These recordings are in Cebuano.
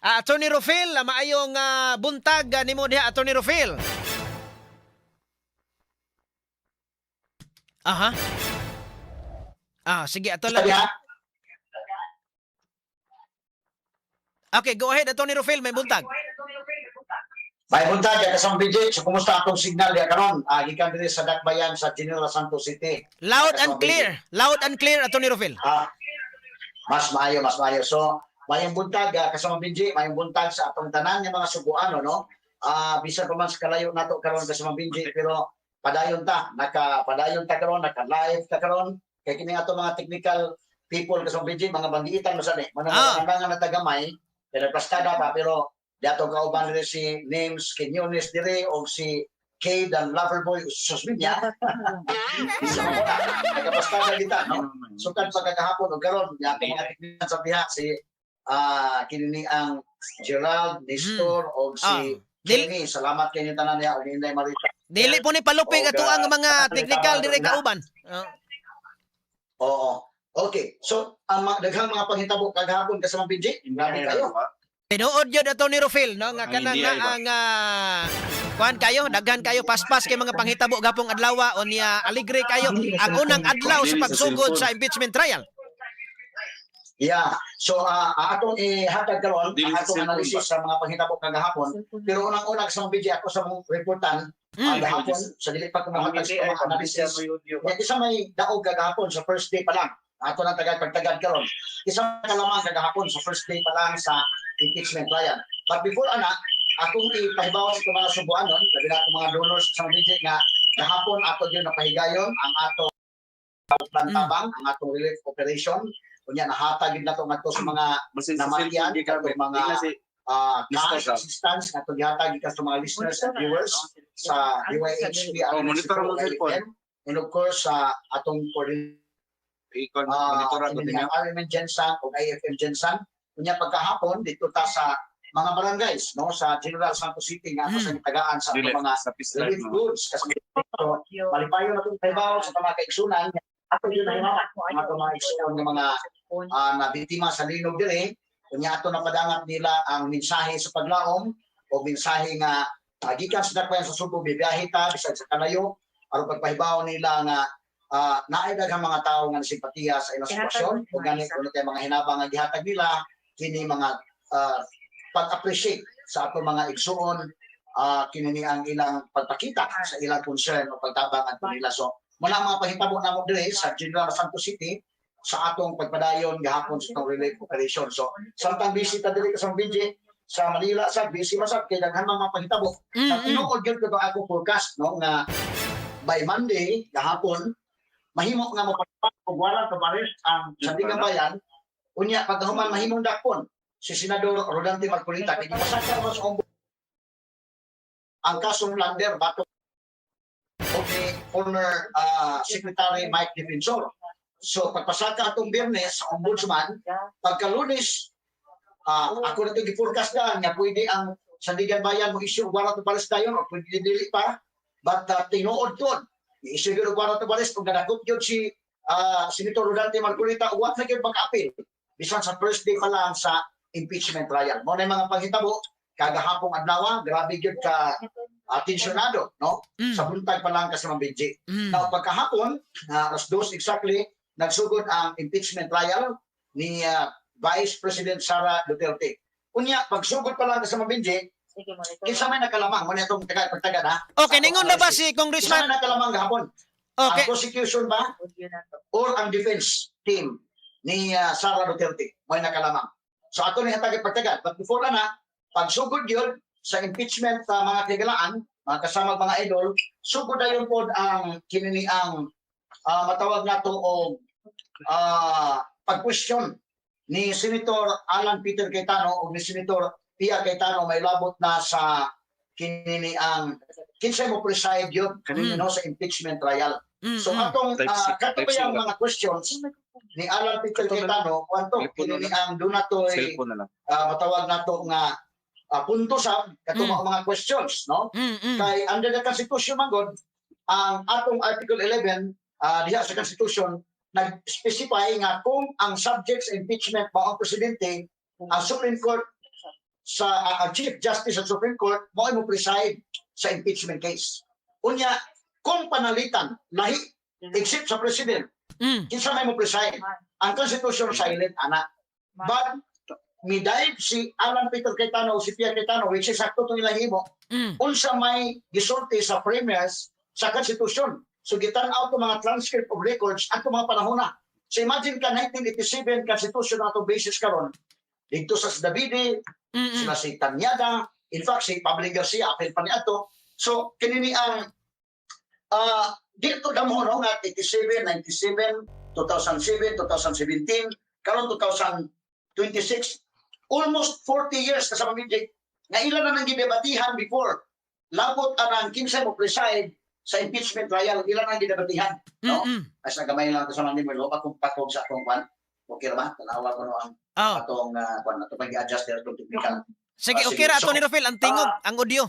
Attorney Rofil, maayong buntag nimo diha, Attorney Rofil. Aha. Sige, ato lang. Diha. Okay, go ahead, Attorney Rofil, may buntag. May buntag ya kasang BJ. So kumusta atong signal diha karon? Gikan diri sa Dakbayan sa General Santos City. Loud and clear. Loud and clear, Attorney Rofil. Mas maayo, mas maayo. So, mayong buntag kasama BJ, mayong buntag sa atong tanan nga mga Subuano, no? Bisan pa man sa kalayo nato karon, kasama BJ, pero padayon ta, naka padayon ta karon, naka live ta karon kay kini ato mga technical people, kasama BJ, mga bandiitan mo sa ni. Mga mga nga natagamay, pero nagpastada pa, pero di ato kauban diri si Names Quinones diri o si Kay dan Loverboy Susminya. Isa mo na. Nagapastada kita, no? Sukad pagkakahapon og karon ato mga technician sa diha si kini ang Gerald Nestor og si Kenny. Salamat kay tanan niya og Inday Marita. Dili po ni palupig Og, ato ang mga technical dire kauban. Oo. Okay. So ang mga, daghang mga panghitabo kagahapon, kasama PJ. Grabe kayo. Tinuod yun, Attorney Rofil, no, nga Ang kanang hindi nga ay ba? ang kuan kayo, daghan kayo paspas kay mga panghitabo gapong adlaw o niya aligre kayo ang unang adlaw sa Dili sa pagsugod cellphone. sa impeachment trial. Yeah. So atong ihatag karon Dili ang sa atong cellphone analysis ba? sa mga panghitabo kagahapon. Pero unang-una, kasama PJ, ako sa mong reportan ang gahapon sa dili pa ko Ang mahatag hindi sa ay mga analysis. Ya, isa may daog kagahapon sa first day pa lang. Ato nang tagad pagtagad karon. Isa kalamang kagahapon sa first day pa lang sa impeachment trial. But before ana, akong ipahibaw sa itong mga Subuanon, labi na atong mga donors sa mga nga gahapon ato gyud napahigayon ang ato plan tabang, ang atong relief operation. Unya nahatag gyud nato ngadto sa mga Basin sa namatian, cellphone gigamit. katong mga Di na si cash Mr. assistance nga atong gihatag gikan sa mga listeners and viewers sa DYHP Oh, monitor mo cellphone. And of course sa atong coordinator Ikon monitor ako kini din. ang RMN Gensan o IFM Gensan. Unya pagkahapon dito ta sa mga barangays, no, sa General Santos City nga ato sa tagaan sa Dili atong mga sa peace life relief no. goods kasi. So, malipayon na itong trabaho sa mga kaigsunan ato yun na mga atong mga igsuon nga mga nabiktima sa linog diri. Unya ato napadangat nila ang mensahe sa paglaom o mensahe nga gikan sa Dakbayan sa Subo, bibiyahe ta bisan sa kalayo aron pagpahibaw nila nga naay daghang mga tawo nga nasimpatiya sa ilang sitwasyon. Ug gani kuno kay mga hinabang nga gihatag nila kini mga pag-appreciate sa atong mga igsuon, kini ni ang ilang pagpakita sa ilang concern o pagtabang adto nila. So muna ang mga pahitabo namo diri sa General Santos City sa atong pagpadayon gahapon sa atong relief operation. So samtang busy ta diri sa BJ sa Manila, sa busy masab kay daghan mga panghitabo. Sa tinuod gyud ko ako forecast, no, nga by Monday gahapon mahimo nga mopaspas og warrant of arrest ang Sandigan Bayan. Unya pagkahuman mahimong dakpon si Senador Rodante Marcoleta kay gipasaka man sa ombudsman ang kasong plunder batok o ni former Secretary Mike Defensor. So pagpasaka atong Biyernes sa ombudsman, pagka-Lunes ako na ito gi-forecast na nga pwede ang Sandigan Bayan mo issue og warrant of arrest dayon o pwede dili pa, but tinuod to i-issue gyud og warrant of arrest kung nadakop gyud si Senator Rodante Marcoleta wa na gyud maka-appeal bisan sa first day pa lang sa impeachment trial. Mo na yung mga panghitabo kagahapong adlaw, grabe gyud ka tensyonado, no, sa buntag pa lang, kasama BJ. Now, pagkahapon, alas 2 exactly, nagsugod ang impeachment trial ni Vice President Sara Duterte. Unya, pagsugod pa lang, kasama Benji, kinsa may nakalamang? Muna itong taga pagtaga na. Okay, ningon na ba si Kinsa Congressman? may nakalamang gahapon? Okay. Ang prosecution ba or ang defense team ni Sara Duterte may nakalamang? So ato ni hatag pagtaga. But before na, pagsugod yun sa impeachment sa mga kagalaan, mga kasama mga idol, sugod na yun po ang kinini ang matawag nato og pag-question ni Senator Alan Peter Cayetano o ni Senator Pia Cayetano may labot na sa kinini ang kinsay mo preside yun no sa impeachment trial. So atong Type C, kato type C ba yung ba? mga questions ni Alan Peter Kato na lang. Cayetano kwanto Cellphone na kinini ang dunatoy Cellphone na lang. Matawag nato nga punto sa kato mga questions, no, kay under the Constitution man gud, ang atong Article 11 diha sa Constitution nag-specify nga kung ang subjects impeachment mao ang presidente, ang Supreme Court Sa ang Chief Justice sa Supreme Court mao mo preside sa impeachment case. Unya, kung panalitan lahi except sa president, kinsa may mo preside? Ang Constitution silent ana. But midive si Alan Peter Cayetano o si Pia Cayetano, which is sakto itong ilang himo, unsa may gisulti sa framers sa Constitution. So gitan-aw to mga transcript of records at mga panahon na. So imagine ka, 1987 Constitution na atong basis karon. Dito sa Davide, sila si Tañada, in fact si Pablo Garcia apil pa niadto. So kini ni ang dito damo, no, nga 87, 97, 2007, 2017, karon 2026, almost 40 years kasama music nga ilan na nang gidebatihan before labot anang kinsay mo preside sa impeachment trial, ilan ang gidebatihan, no? As nagamay lang ko sa mga mo akong patog sa akong kwan. Okay ra ba? Tanawa ko, no, ang atong kwan ato pag i-adjust dito itong technical. Sige, Ah, okay sige. ra So, ato ni Rofel ang tingog, ang audio.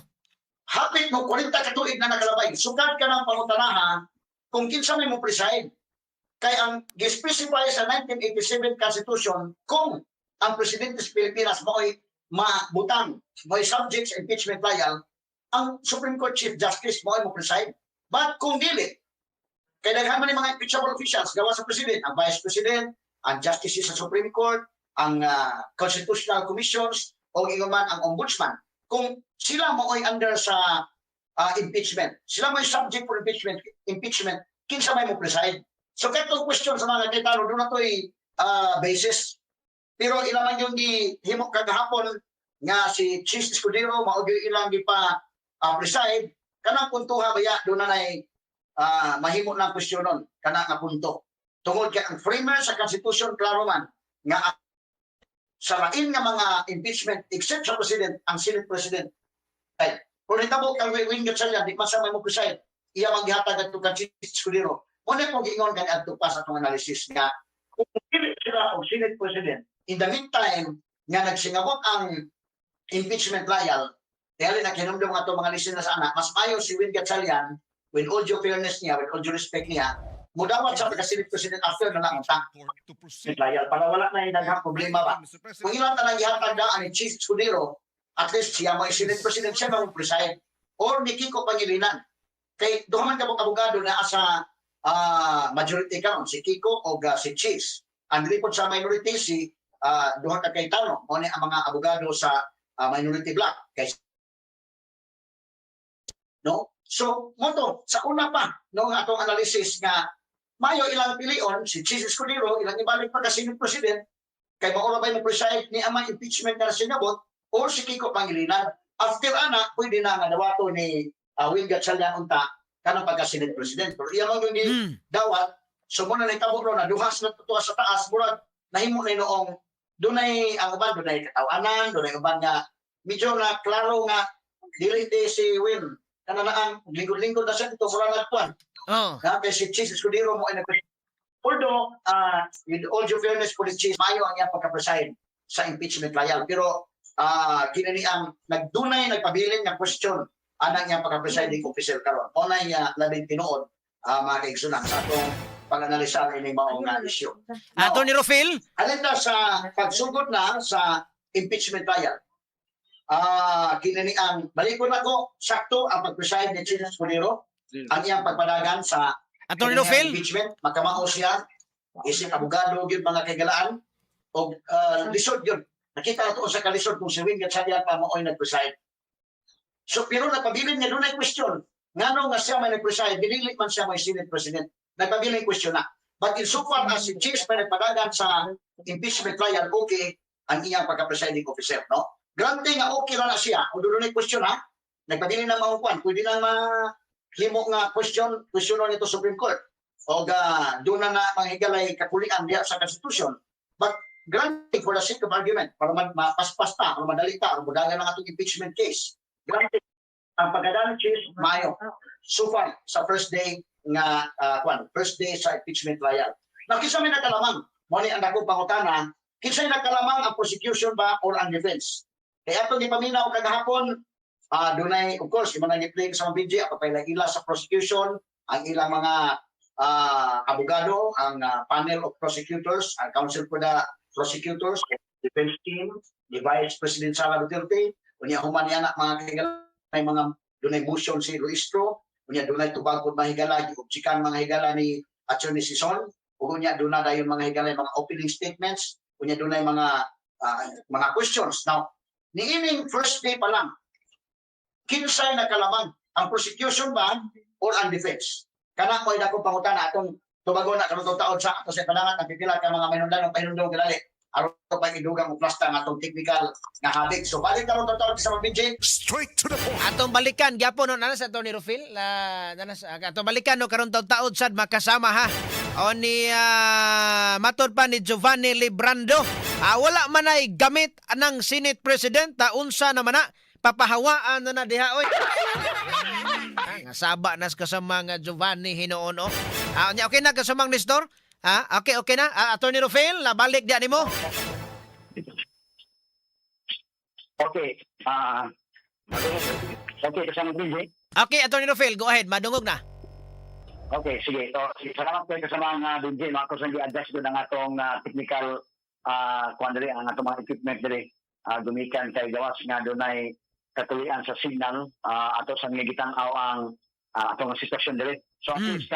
Hapit mo 40 ka tuig na nakalabay. Sukad ka ng pangutanaha kung kinsa may mo preside. Kay ang gi-specify sa 1987 Constitution, kung ang presidente sa Pilipinas mao'y mabutang, mao'y subject sa impeachment trial, ang Supreme Court Chief Justice mao'y mo preside. But kung dili, kay daghan man ni mga impeachable officials gawa sa president, ang vice president, ang justices sa Supreme Court, ang constitutional commissions, o ingon man ang ombudsman. Kung sila mao'y under sa impeachment, sila mo'y subject for impeachment, kinsa may mo preside? So katong question sa mga Cayetano, duna to'y basis. Pero ila man yung gihimo kagahapon nga si Chiz Escudero mao gyud ilang gipa preside, kanang puntuha baya duna nay mahimo ng kwestiyonon kana nga punto. Tungod kay ang framer sa Constitution klaro man nga sa lain nga mga impeachment except sa president, ang Senate President ay kung nitabo kang Win Gatchalian, di man sa may mo preside, iya man gihatag adto kang Chiz Escudero. Mo na ko giingon kani adto pa sa atong analysis nga kung dili sila og Senate President in the meantime nga nagsingabot ang impeachment trial, kaya na kinumdum nga ato mga listeners ana, mas mayo si Win Gatchalian, with all due fairness niya, with all due respect niya, mudawat sa pagka-Senate President after na lang ang To proceed. trial para wala na daghang problema ba. Mr. President. Kung ilan talang gihatag na ni Chiz Escudero, at least siya mo Senate President, siya mo preside. Or ni Kiko Pangilinan. Kay duha man ka abogado na asa majority karon, si Kiko o si Chiz. Ang dili pod sa minority si duha ka Cayetano, mo ni ang mga abogado sa minority block. Kay no? So, mo to, sa una pa, no, nga atong analysis nga mayo ilang pilion si Chiz Escudero, ilang ibalik pa Senate President kay mao ra bay mo preside ni amang impeachment na sinabot, or si Kiko Pangilinan. After ana, pwede na nga dawato ni Win Gatchalian unta kanang pagka Senate President. Pero iya man yung dawat, so mo na nahitabo ro na duhas na tuwa sa taas, murag nahimo na noong dunay ang uban, dunay katawanan, dunay uban nga medyo na klaro nga dili di si Win kana na ang lingkod-lingkod na siya dito, murag nagkuan na kay si Chiz Escudero mo ay nag. Although, with all due fairness po ni Chiz, mayo ang iyang pagka-preside sa impeachment trial. Pero, kinani ang nagdunay, nagpabilin nga question anang iyang pagka-presiding officer karon. Mao na niya labing tinuod, mga kaigsunan, sa atong pag-analisar ini mao nga issue. Now, Attorney Rofel, alin na sa pagsugod na sa impeachment trial. Kinani ang balikon ako sakto ang pag-preside ni Chiz Escudero, ang iyang pagpadagan sa Attorney kini nga Rofel, impeachment, makamao siya, isip abogado gyud, mga kaigalaan, og lisod yun. Nakita na to sa kalisod kung si Win Gatchalian pa mao'y nag-preside. So pero nagpabilin nga dunay question, ngano nga siya may nag-preside, dili man siya may Senate President. Nagpabilin question na. But in so far as si Chiz may nagpadagan sa impeachment trial, okay ang iyang pagka-presiding officer, no? Grante nga okay ra na siya, kung dunay question ha, nagpabilin na mga kwan, pwede na mahimo nga question, question nito Supreme Court. O doon na na manghigalay kakulian diya sa Constitution. But granted, for the sake of argument, para mapaspas ta, para madali ta, para mudagan ang atong impeachment case. Granted, ang pagkadaan Chiz, mayo. So far, sa first day nga, kwan, first day sa impeachment trial. Now, kinsa may nakalamang? Mo ni ang dakong pangutana, kinsa may nakalamang, ang prosecution ba or ang defense? Kaya atong gipaminaw kagahapon, dunay, of course, yung mga nag-play sa mga BJ, ako pa ila sa prosecution, ang ilang mga abogado, ang panel of prosecutors, ang counsel for the prosecutors, defense team ni Vice President Sara Duterte. Unya human niya na, mga higala, may mga dunay motion si Luistro, unya dunay tubag pud, mga higala, giobjekan, mga higala, ni Attorney Sison, ug unya duna dayon, mga higala, mga opening statements, unya dunay mga questions. Now, niining first day pa lang, kinsay nakalamang, ang prosecution ba or ang defense? Kana mo akong pangutana, atong tubagon na karon taon sa ato sa padangat ang pipila ka mga mainundan pahinumdom kadali aron pa idugang og plasta ang atong technical nga habit. So balik karon taon sa mabidje. Straight to the point. Atong balikan gyapon no nana sa Attorney Rufil la nana sa atong balikan no karon taud sad makasama ha o ni matod pa ni Giovanni Librando, wala man ay gamit ng Senate President ta unsa naman na papahawaan na na diha oy. Nga saba nas kasama nga Giovanni hinuon oh. Nya okay na kasamang Nestor? Ha? Okay na. Attorney Rufil, nabalik diya nimo. Okay. Okay, kasama DJ. Okay, Attorney Rufil, go ahead. Madungog na. Okay, sige. So, sige, salamat kayo kasama nga DJ. Mga ko adjust ko ng atong technical kuan diri, ang atong mga equipment diri. Gumikan kay gawas nga dunay katulian sa signal, ato sa gitang-aw ang atong sitwasyon diri. So at least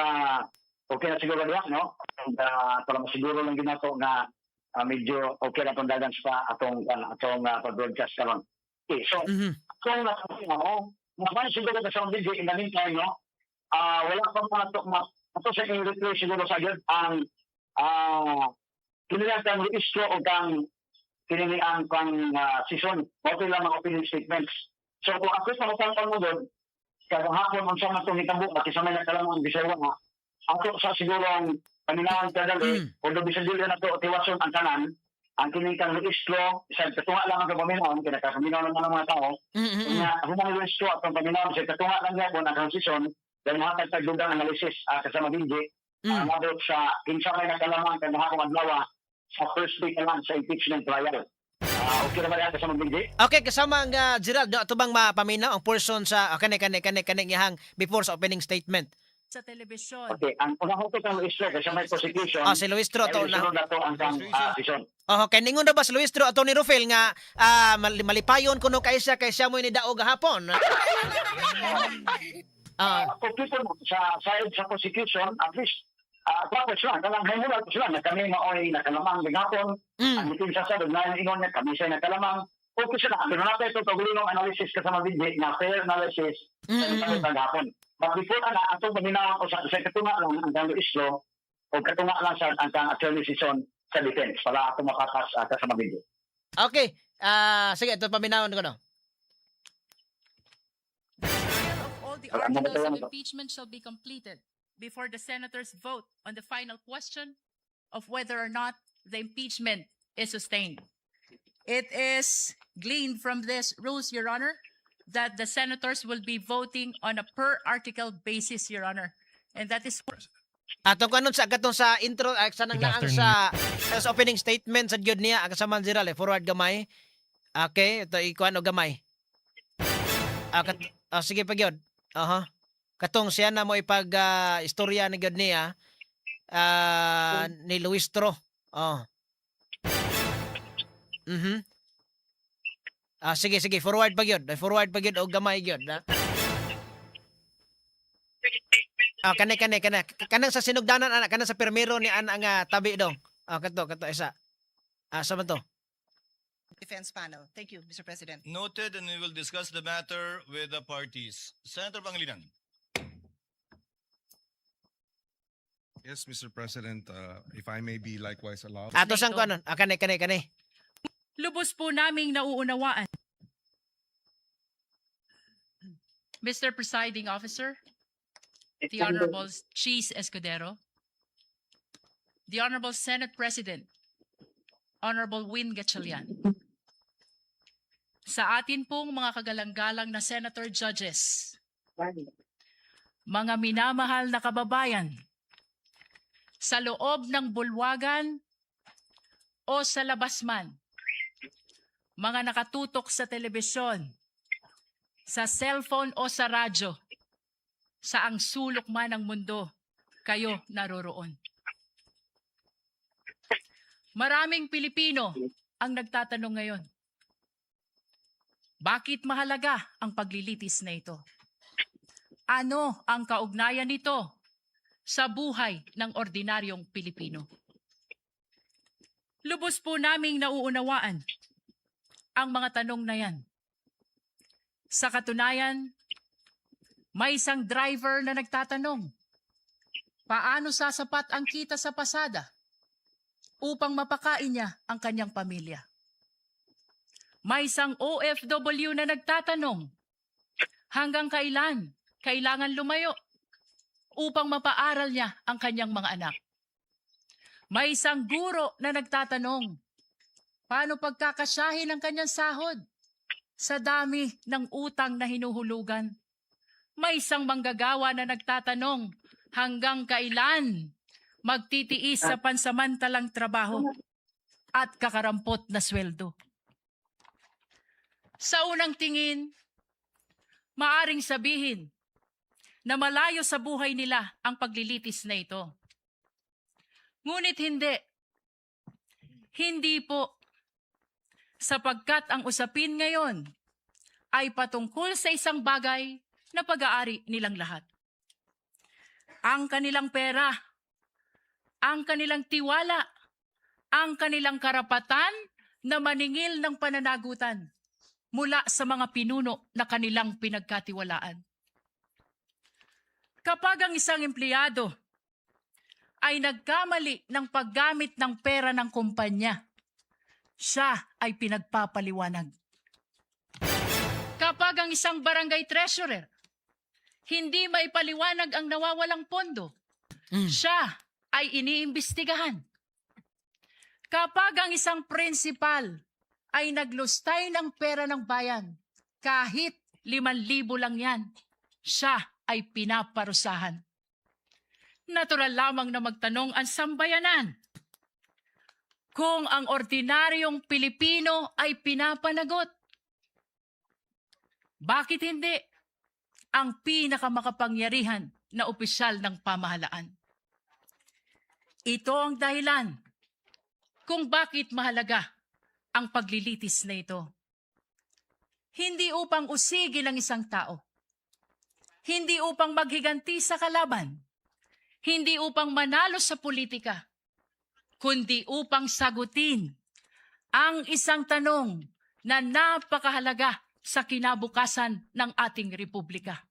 okay na siguro diha, no? And para masiguro lang ginato nga medyo okay na itong dagan sa atong pag-broadcast karon. Okay, so kung nakakuha mo, naman siguro ka sa video in the meantime, no? Wala pa mga to, ato sa i-replay siguro sa gyud ang kini kang registro o kang kini ang kang season. Okay lang mga opening statements. So kung ako sa matantan mo doon, kada hapon unsa man itong hitabo at isa may nakalamang bisaya nga, ato sa siguro ang paminawon kadali, although bisan dili na to tiwason ang tanan, ang kini kang registro, sa katunga lang ang paminawon, kinakapaminaw naman ang mga tao, nga human registro at ang paminawon sa katunga lang gyapon ang transition, dahil hatag tag dugang analysis kasama Binji, ang abot sa kinsa may nakalamang kada hapon adlaw sa first day pa lang sa impeachment trial. Okay na ba yan kasama Binji? Okay, kasama ang Gerald, no, ato bang mapaminaw ang portion sa kani kani kani kani ngihang before sa opening statement? Sa telebisyon. Okay, ang unang ko kang registro kasi may prosecution. Ah, si Luistro to Ay, na. sunod na to ang kang season. Oh, kay ningon na ba si Luistro, Attorney Rufil, nga malipayon kuno kay siya kay siya mo ni daog gahapon? Kung people mo sa side sa prosecution, at least, tapos sila, kanang himulat sila na kami maoy nakalamang gihapon, ang depensa sa doon, ingon niya, kami siya nakalamang. Okay sila, pero natin ito pagulong analysis kasama Binji, na fair analysis sa gahapon. But before na, atong paminawan ko sa katunga lang ang kang islo, o katunga lang sa ang kang attorney season sa defense para ako makakas kasama Binji. Okay. Sige, ito paminawon ko no. The trial of all the Wala mo articles of ba ito? impeachment shall be completed before the senators vote on the final question of whether or not the impeachment is sustained. It is gleaned from this rules, Your Honor, that the senators will be voting on a per article basis, Your Honor. And that is Atong kanon sa katong sa intro sa nang Good naang sa opening statement sa gyud niya kasama Gerald eh, forward gamay. Okay, ito ikuan og gamay. Sige pa gyud. Aha. Katong siya na mo ipag istorya ni gyud niya ni Luistro. Oh. Sige sige, forward pa gyud. Forward pa gyud og gamay gyud. Ha? Kani kani kani kanang sa sinugdanan ana, kanang sa permiro ni ana nga tabi dong. Kato kato isa. Sa man to? Defense panel. Thank you, Mr. President. Noted, and we will discuss the matter with the parties. Senator Pangilinan. Yes, Mr. President, if I may be likewise allowed. Ato sang Ito. kuanon. Kani kani kani. Lubos po naming nauunawaan. Mr. Presiding Officer, the Honorable Cheese Escudero, the Honorable Senate President, Honorable Win Gatchalian. Sa atin pong mga kagalang-galang na senator judges, mga minamahal na kababayan, sa loob ng bulwagan o sa labas man, mga nakatutok sa telebisyon, sa cellphone o sa radyo, saang sulok man ng mundo, kayo naroroon. Maraming Pilipino ang nagtatanong ngayon, bakit mahalaga ang paglilitis na ito? Ano ang kaugnayan nito sa buhay ng ordinaryong Pilipino? Lubos po naming nauunawaan ang mga tanong na yan. Sa katunayan, may isang driver na nagtatanong, paano sasapat ang kita sa pasada upang mapakain niya ang kanyang pamilya? May isang OFW na nagtatanong, hanggang kailan kailangan lumayo upang mapaaral niya ang kanyang mga anak? May isang guro na nagtatanong, paano pagkakasyahin ang kanyang sahod sa dami ng utang na hinuhulugan? May isang manggagawa na nagtatanong, hanggang kailan magtitiis sa pansamantalang trabaho at kakarampot na sweldo? Sa unang tingin, maaring sabihin na malayo sa buhay nila ang paglilitis na ito. Ngunit hindi. Hindi po. Sapagkat ang usapin ngayon ay patungkol sa isang bagay na pag-aari nilang lahat. Ang kanilang pera, ang kanilang tiwala, ang kanilang karapatan na maningil ng pananagutan mula sa mga pinuno na kanilang pinagkatiwalaan. Kapag ang isang empleyado ay nagkamali ng paggamit ng pera ng kumpanya, siya ay pinagpapaliwanag. Kapag ang isang barangay treasurer hindi maipaliwanag ang nawawalang pondo, siya ay iniimbestigahan. Kapag ang isang principal ay naglustay ng pera ng bayan, kahit 5,000 lang yan, siya ay pinaparusahan. Natural lamang na magtanong ang sambayanan kung ang ordinaryong Pilipino ay pinapanagot. Bakit hindi ang pinakamakapangyarihan na opisyal ng pamahalaan? Ito ang dahilan kung bakit mahalaga ang paglilitis na ito. Hindi upang usigin ang isang tao. Hindi upang maghiganti sa kalaban. Hindi upang manalo sa politika. Kundi upang sagutin ang isang tanong na napakahalaga sa kinabukasan ng ating republika.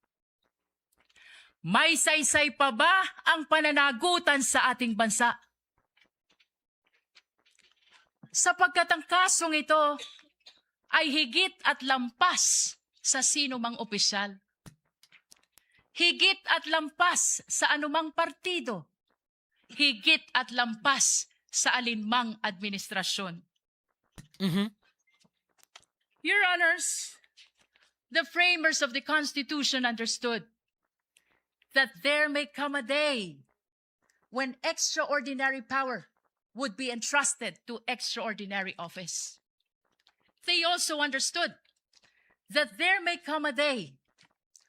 May saysay pa ba ang pananagutan sa ating bansa? Sapagkat ang kasong ito ay higit at lampas sa sino mang opisyal. Higit at lampas sa anumang partido. Higit at lampas sa alinmang administrasyon. Your Honors, the framers of the Constitution understood that there may come a day when extraordinary power would be entrusted to extraordinary office. They also understood that there may come a day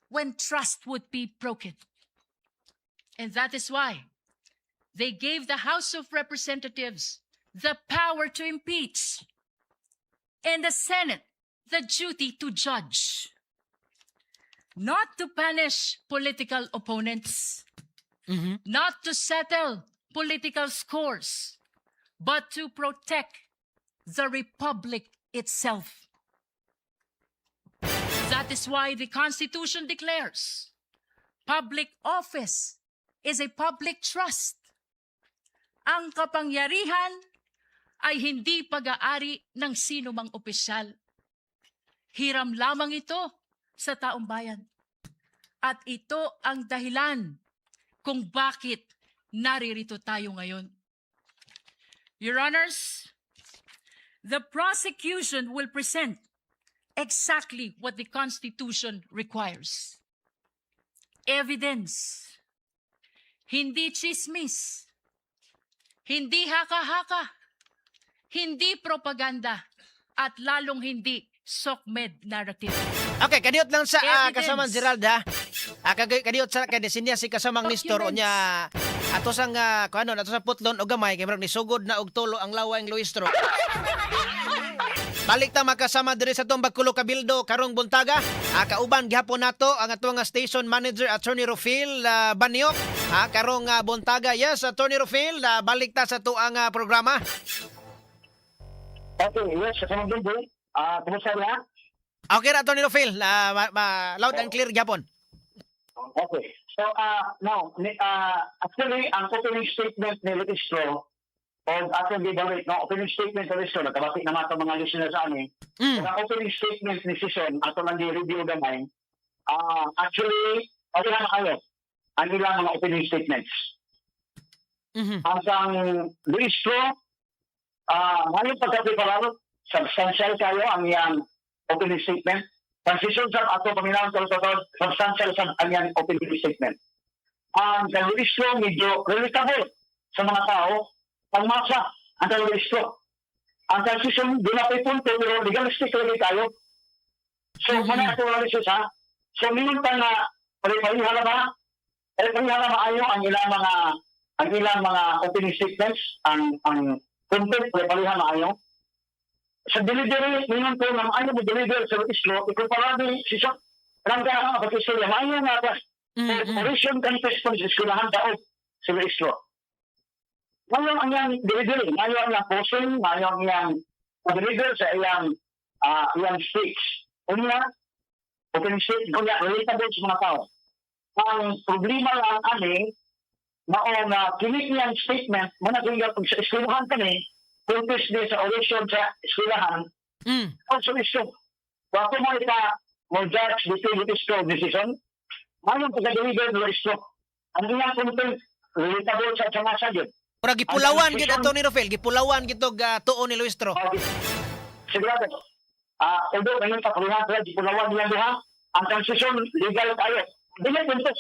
when trust would be broken. And that is why they gave the House of Representatives the power to impeach and the Senate the duty to judge, not to punish political opponents, not to settle political scores, but to protect the republic itself. That is why the Constitution declares public office is a public trust. Ang kapangyarihan ay hindi pag-aari ng sino mang opisyal. Hiram lamang ito sa taong bayan. At ito ang dahilan kung bakit naririto tayo ngayon. Your Honors, the prosecution will present exactly what the Constitution requires. Evidence. Hindi chismis. Hindi haka-haka. Hindi propaganda. At lalong hindi SOCMED narrative. Okay, kadiyot lang sa Evidence. kasamang Gerald ha. Kadiyot sa kay sinya si kasamang Nestor Documents. unya ato sang kuano ato sa putlon og gamay kay murag nisugod na og tulo ang laway ang Luistro. Balik ta makasama diri sa atong Bakulo Cabildo karong buntaga. Kauban gihapon nato ang atong station manager, Attorney Rufil Baniok. Karong buntaga. Yes, Attorney Rufil, balik ta sa tuang programa. Okay, yes, sa mga Benji. Kumusta na? Okay ra, Attorney Rufil, loud and clear gihapon. Okay. So, now, actually, ang opening statement ni Luistro, o atong gibalit, no, opening statement ni Luistro, nagkabati naman itong mga listeners ani, ang opening statement ni Sison, ato lang gi-review gamay, actually, okay lang kayo ang ilang mga opening statements. Ang sang Luistro, ngayon pagka-preparado, substantial kayo ang iyang opening statement. Transition sa ato paminawon sa totoo, substantial sa ang iyang opening statement. Ang kang Luistro medyo relatable sa mga tao, pangmasa ang kang Luistro. Ang transition, di na punto, pero legalistic lagi tayo. So, mana ato analysis ha. So, minun pa na pare-pareha na ba? Pare-pareha na maayo ang ilang mga opening statements, ang content pare-pareha maayo. Sa delivery, minun ko na maayo mo deliver sa islo, ikumpara ni si Sok. Rangga ang pag-istorya, maayo nga ba? Operation contest po sa eskwelahan daog sa islo. Maayo ang iyang delivery, maayo ang iyang posing, maayo ang iyang deliver sa iyang speech. Unya, opening statement, unya, relatable sa mga tao. Ang problema lang ani, mao nga kini niyang statement, mo na kung sa eskwelahan kami, contest ni sa oration sa eskwelahan, also issue. Wa ko mo ita mo judge between the issue decision. Mayong pagka-deliver ng issue. Ang iyang content relatable sa masa yun. Mura gipulawan gid, Attorney Rufil, gipulawan gid og tuo ni Luistro. Okay. Sigurado. Although ngayon pa pareha sila, di pulawan niya duha, ang transition legal tayo. Dili punto.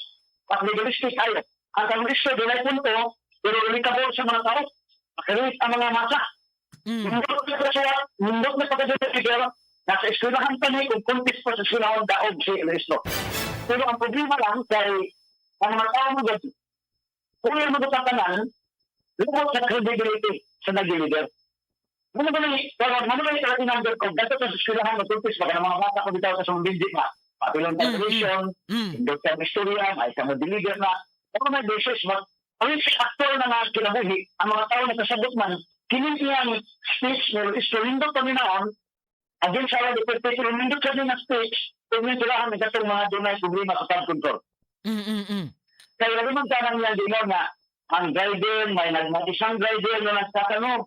At legalistic tayo. Ang transition dili punto, pero relatable sa mga tao. Makirit ang mga masa. Nindot na pagkasuwa, nindot na pagkasuwa, nasa eskwelahan pa ni, kung contest pa sa eskwelahan, daog si Luistro. Pero ang problema lang, kay ang mga tao mo dyan, kung yung mga tanan, lubot sa credibility sa nag-deliver. Muna ba ni, pero muna ba ni talaga number ko, dato sa eskwelahan, mag-contest, baka ng mga bata ko bitaw sa sumbindi pa. Patulong television, indot ka ng istorya, may ka mo-deliver na. Pero may basis, but ang actual na nga kinabuhi, ang mga tao na kasabot man, kini iyang speech ni Luistro, nindot paminaon, against our Duterte, pero nindot sa nga speech, kung yung sila ang katong mga dunay problema sa flood control. Kaya naman tanang niyang dino nga, ang driver, may isang driver na nagtatanong,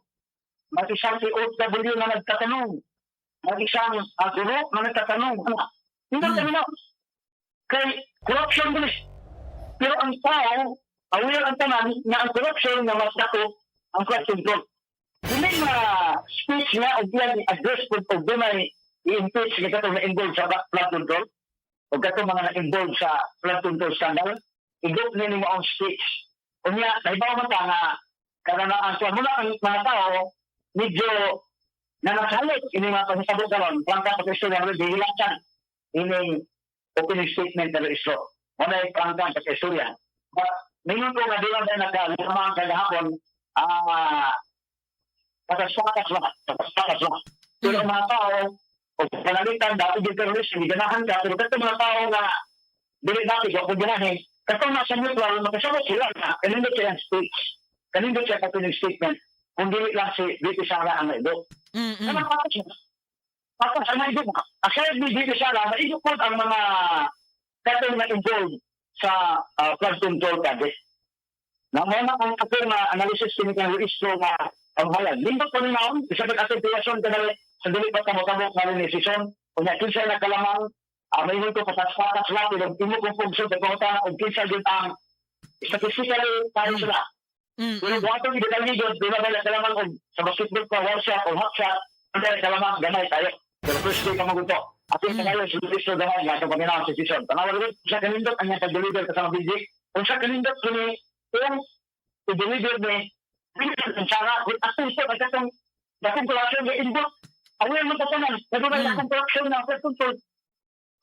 may isang OFW na nagtatanong, may isang guro na nagtatanong. Hindi mm. Kay corruption bilis. Pero ang tao, aware ang tanan na ang corruption na mas dako ang flood control. Hindi na speech nga o diyan i-address kung og dunay i-impeach nga katong na-involved sa flood control o katong mga na-involved sa flood control scandal, igot ni nimo ang speech. Unya, nahibaw man ta nga kada na ang muna ang mga tao medyo na nakalit ini mga pangisabot karon prangka pag istorya nga gihilakan ining opening statement ng Luistro. Wala yung prangka sa istorya. But mingon ko nga di lang tayo nakalamang kagahapon, patas-patas lang, patas-patas lang. Pero ang mga tao, o panalitan, dati din terrorist, hindi ganahan ka, pero katong mga tao nga, dili dati, wa ko ganahin, katong nasa neutral, makasabot sila na, kanindot siya ang speech, kanindot siya opening statement, kung dili lang si VP Sara ang naigo. Ano patas na? Patas ang naigo. Aside ni VP Sara, naigo po ang mga katong na-involved sa flood control project. Na mo na ang ako nga analysis kini kang Luistro nga ang halag. Lindot pa ni naon, isa pag atong creation kanali sa dili pa tamo-tamo nga ni season. Unya kinsa na kalamang, may ko patas-patas lang pero imo kong pugso sa kota og kinsa gyud ang statistically tayo sila. Pero kung atong i-detalye gyud, di ba na kalamang og sa basketball pa one shot o half shot, hindi na kalamang gamay tayo. Pero first day pa magunto. Ating mm. Sa Luistro gamay nga itong paminaw sa season. Tanawa rin sa kanindot ang iyang pag-deliver kasama BG. Kung sa kanindot kini kung i-deliver ni ang Sara, kung atong ito, at atong dakong corruption na involved, aware mo pagtanan, nagugay dakong corruption na flood control.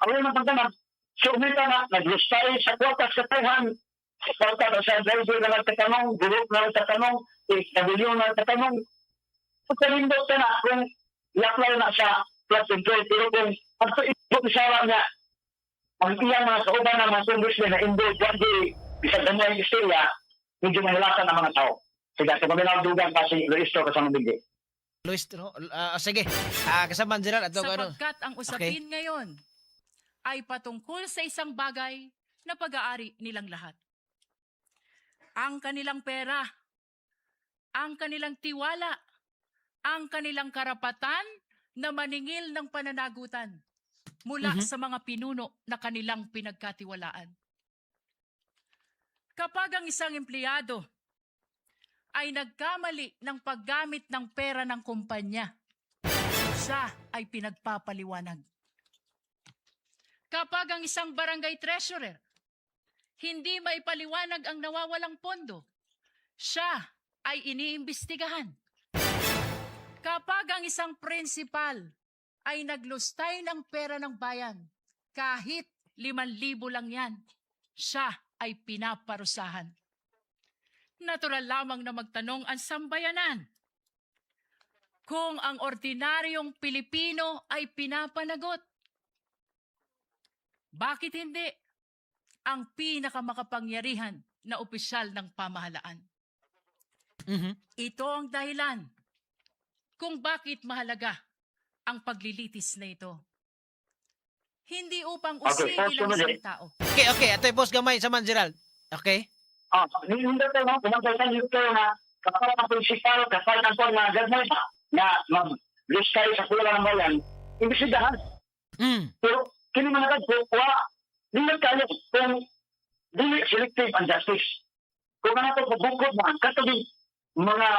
Aware mo pagtanan. So, umita na, naglustay sa kwarta sa tuhan, sa kwarta sa driver na nagtatanong, group na nagtatanong, HW na nagtatanong. So, kanindot ka na, kung I-apply na sa flood control. Pero kung pagtuibok isara nga, ang iyang mga kauban ng mga congressmen na involved, one day, bisag gamay ang istorya, medyo mahilatan ang mga tao. Sige, sa paminaw dugang pa si Luistro kasama Bigge. Luis, no? Sige. Kasama Gerald ato ano. Sapagkat ang usapin ngayon ay patungkol sa isang bagay na pag-aari nilang lahat. Ang kanilang pera, ang kanilang tiwala, ang kanilang karapatan na maningil ng pananagutan mula sa mga pinuno na kanilang pinagkatiwalaan. Kapag ang isang empleyado ay nagkamali ng paggamit ng pera ng kumpanya, siya ay pinagpapaliwanag. Kapag ang isang barangay treasurer hindi maipaliwanag ang nawawalang pondo, siya ay iniimbestigahan. Kapag ang isang principal ay naglustay ng pera ng bayan, kahit 5,000 lang yan, siya ay pinaparusahan. Natural lamang na magtanong ang sambayanan kung ang ordinaryong Pilipino ay pinapanagot. Bakit hindi ang pinakamakapangyarihan na opisyal ng pamahalaan? Ito ang dahilan kung bakit mahalaga ang paglilitis na ito. Hindi upang Okay, usigil ang sunod isang eh. tao. Okay. Ato post gamay sa Gerald. Okay. Hindi ko no, kung magkaitan dito na kapag ang principal, kapag ang kwan na gagawin na mag-listay sa pula ng bayan, imbisigahan. Pero kini mga kadto, wa dili kayo kung dili selective ang justice. Kung ano to bukod na katong mga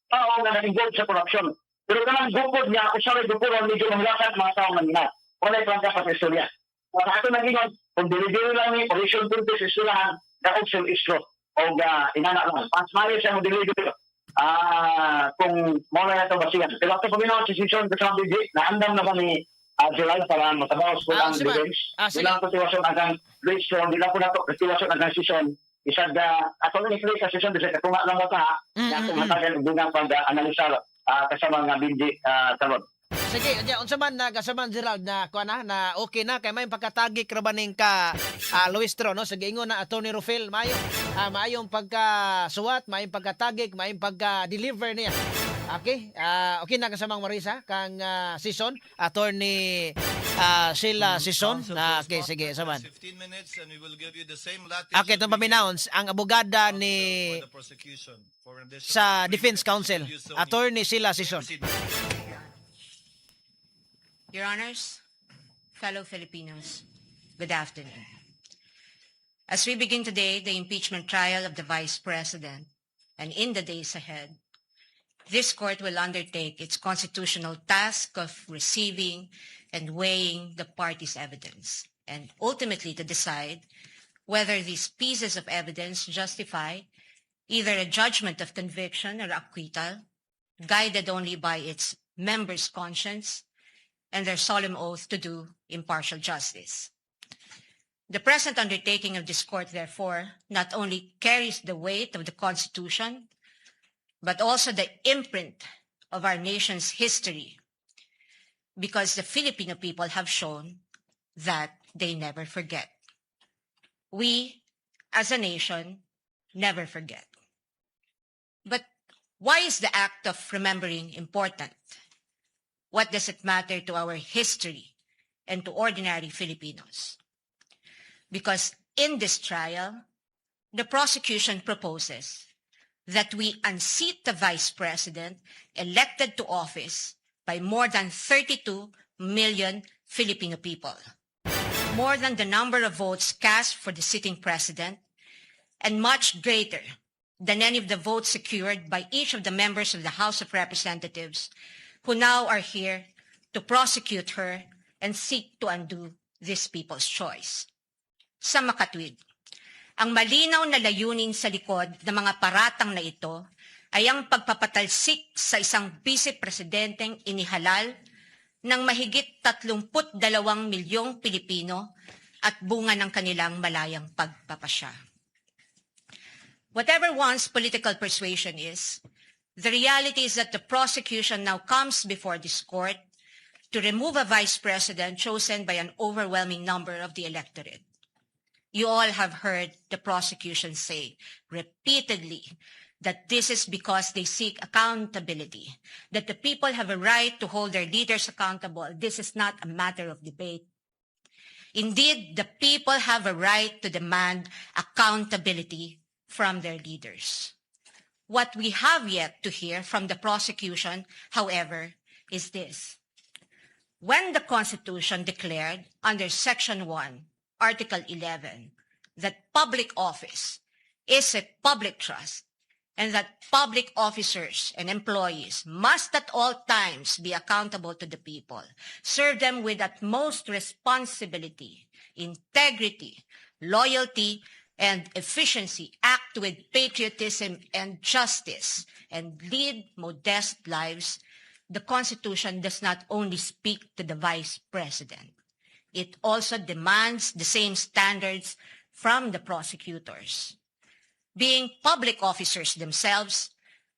tao nga na-involved sa corruption. Pero kanang bukod niya, usahay bukod ang medyo manglakat mga tao nga nila. Wala plangka pa sa istorya. Wala ato nag-ingon, kung dili-dili lang ni operation punto sa istoryahan, daog sa istro. O inana lang. Pas mayo siya mo dili-dili. Kung mo na ito basihan. Pero ato paminaw sa season kasama BG, naandam na kami July para matabaw ko ang defense. Sige. Di lang ko tiwason hanggang Luis Strong, di lang ko nato tiwason hanggang season. Isag ato ni play sa season bisag katunga lang ta na atong hatagan og dugang pag-analisar kasama nga Binji karon. Sige, unya unsa man na kasama Gerald na kuan na na okay na kay may pagkatagik ra ba ning ka Luistro, no? Sige, ingon na Attorney Rufil, maayo maayong pagkasuwat, maayong pagkatagik, maayong pagka-deliver niya. Okay? Okay na kasamang Marisa kang season Attorney Sheila Sison. Counsel Na to okay, respond. sige, saman. 15 minutes and we will give you the same latitude. Okay, itong paminawon ang abogada ni For the prosecution for an additional sa 3 Defense minutes. Counsel, You so need. Attorney Sheila Sison. Proceed. Your Honors, fellow Filipinos, good afternoon. As we begin today the impeachment trial of the Vice President, and in the days ahead, this court will undertake its constitutional task of receiving and weighing the parties' evidence, and ultimately to decide whether these pieces of evidence justify either a judgment of conviction or acquittal, guided only by its members' conscience and their solemn oath to do impartial justice. The present undertaking of this court, therefore, not only carries the weight of the Constitution, but also the imprint of our nation's history, because the Filipino people have shown that they never forget. We, as a nation, never forget. But why is the act of remembering important? What does it matter to our history and to ordinary Filipinos? Because in this trial, the prosecution proposes that we unseat the vice president elected to office by more than 32 million Filipino people, more than the number of votes cast for the sitting president, and much greater than any of the votes secured by each of the members of the House of Representatives who now are here to prosecute her and seek to undo this people's choice. Sa makatwid, ang malinaw na layunin sa likod ng mga paratang na ito ay ang pagpapatalsik sa isang vice-presidenteng inihalal ng mahigit 32 milyong Pilipino at bunga ng kanilang malayang pagpapasya. Whatever one's political persuasion is, The reality is that the prosecution now comes before this court to remove a vice president chosen by an overwhelming number of the electorate. You all have heard the prosecution say repeatedly that this is because they seek accountability, that the people have a right to hold their leaders accountable. This is not a matter of debate. Indeed, the people have a right to demand accountability from their leaders. What we have yet to hear from the prosecution, however, is this. When the Constitution declared under Section 1, Article 11, that public office is a public trust and that public officers and employees must at all times be accountable to the people, serve them with utmost responsibility, integrity, loyalty, and efficiency, act with patriotism and justice, and lead modest lives, the Constitution does not only speak to the Vice President. It also demands the same standards from the prosecutors. Being public officers themselves,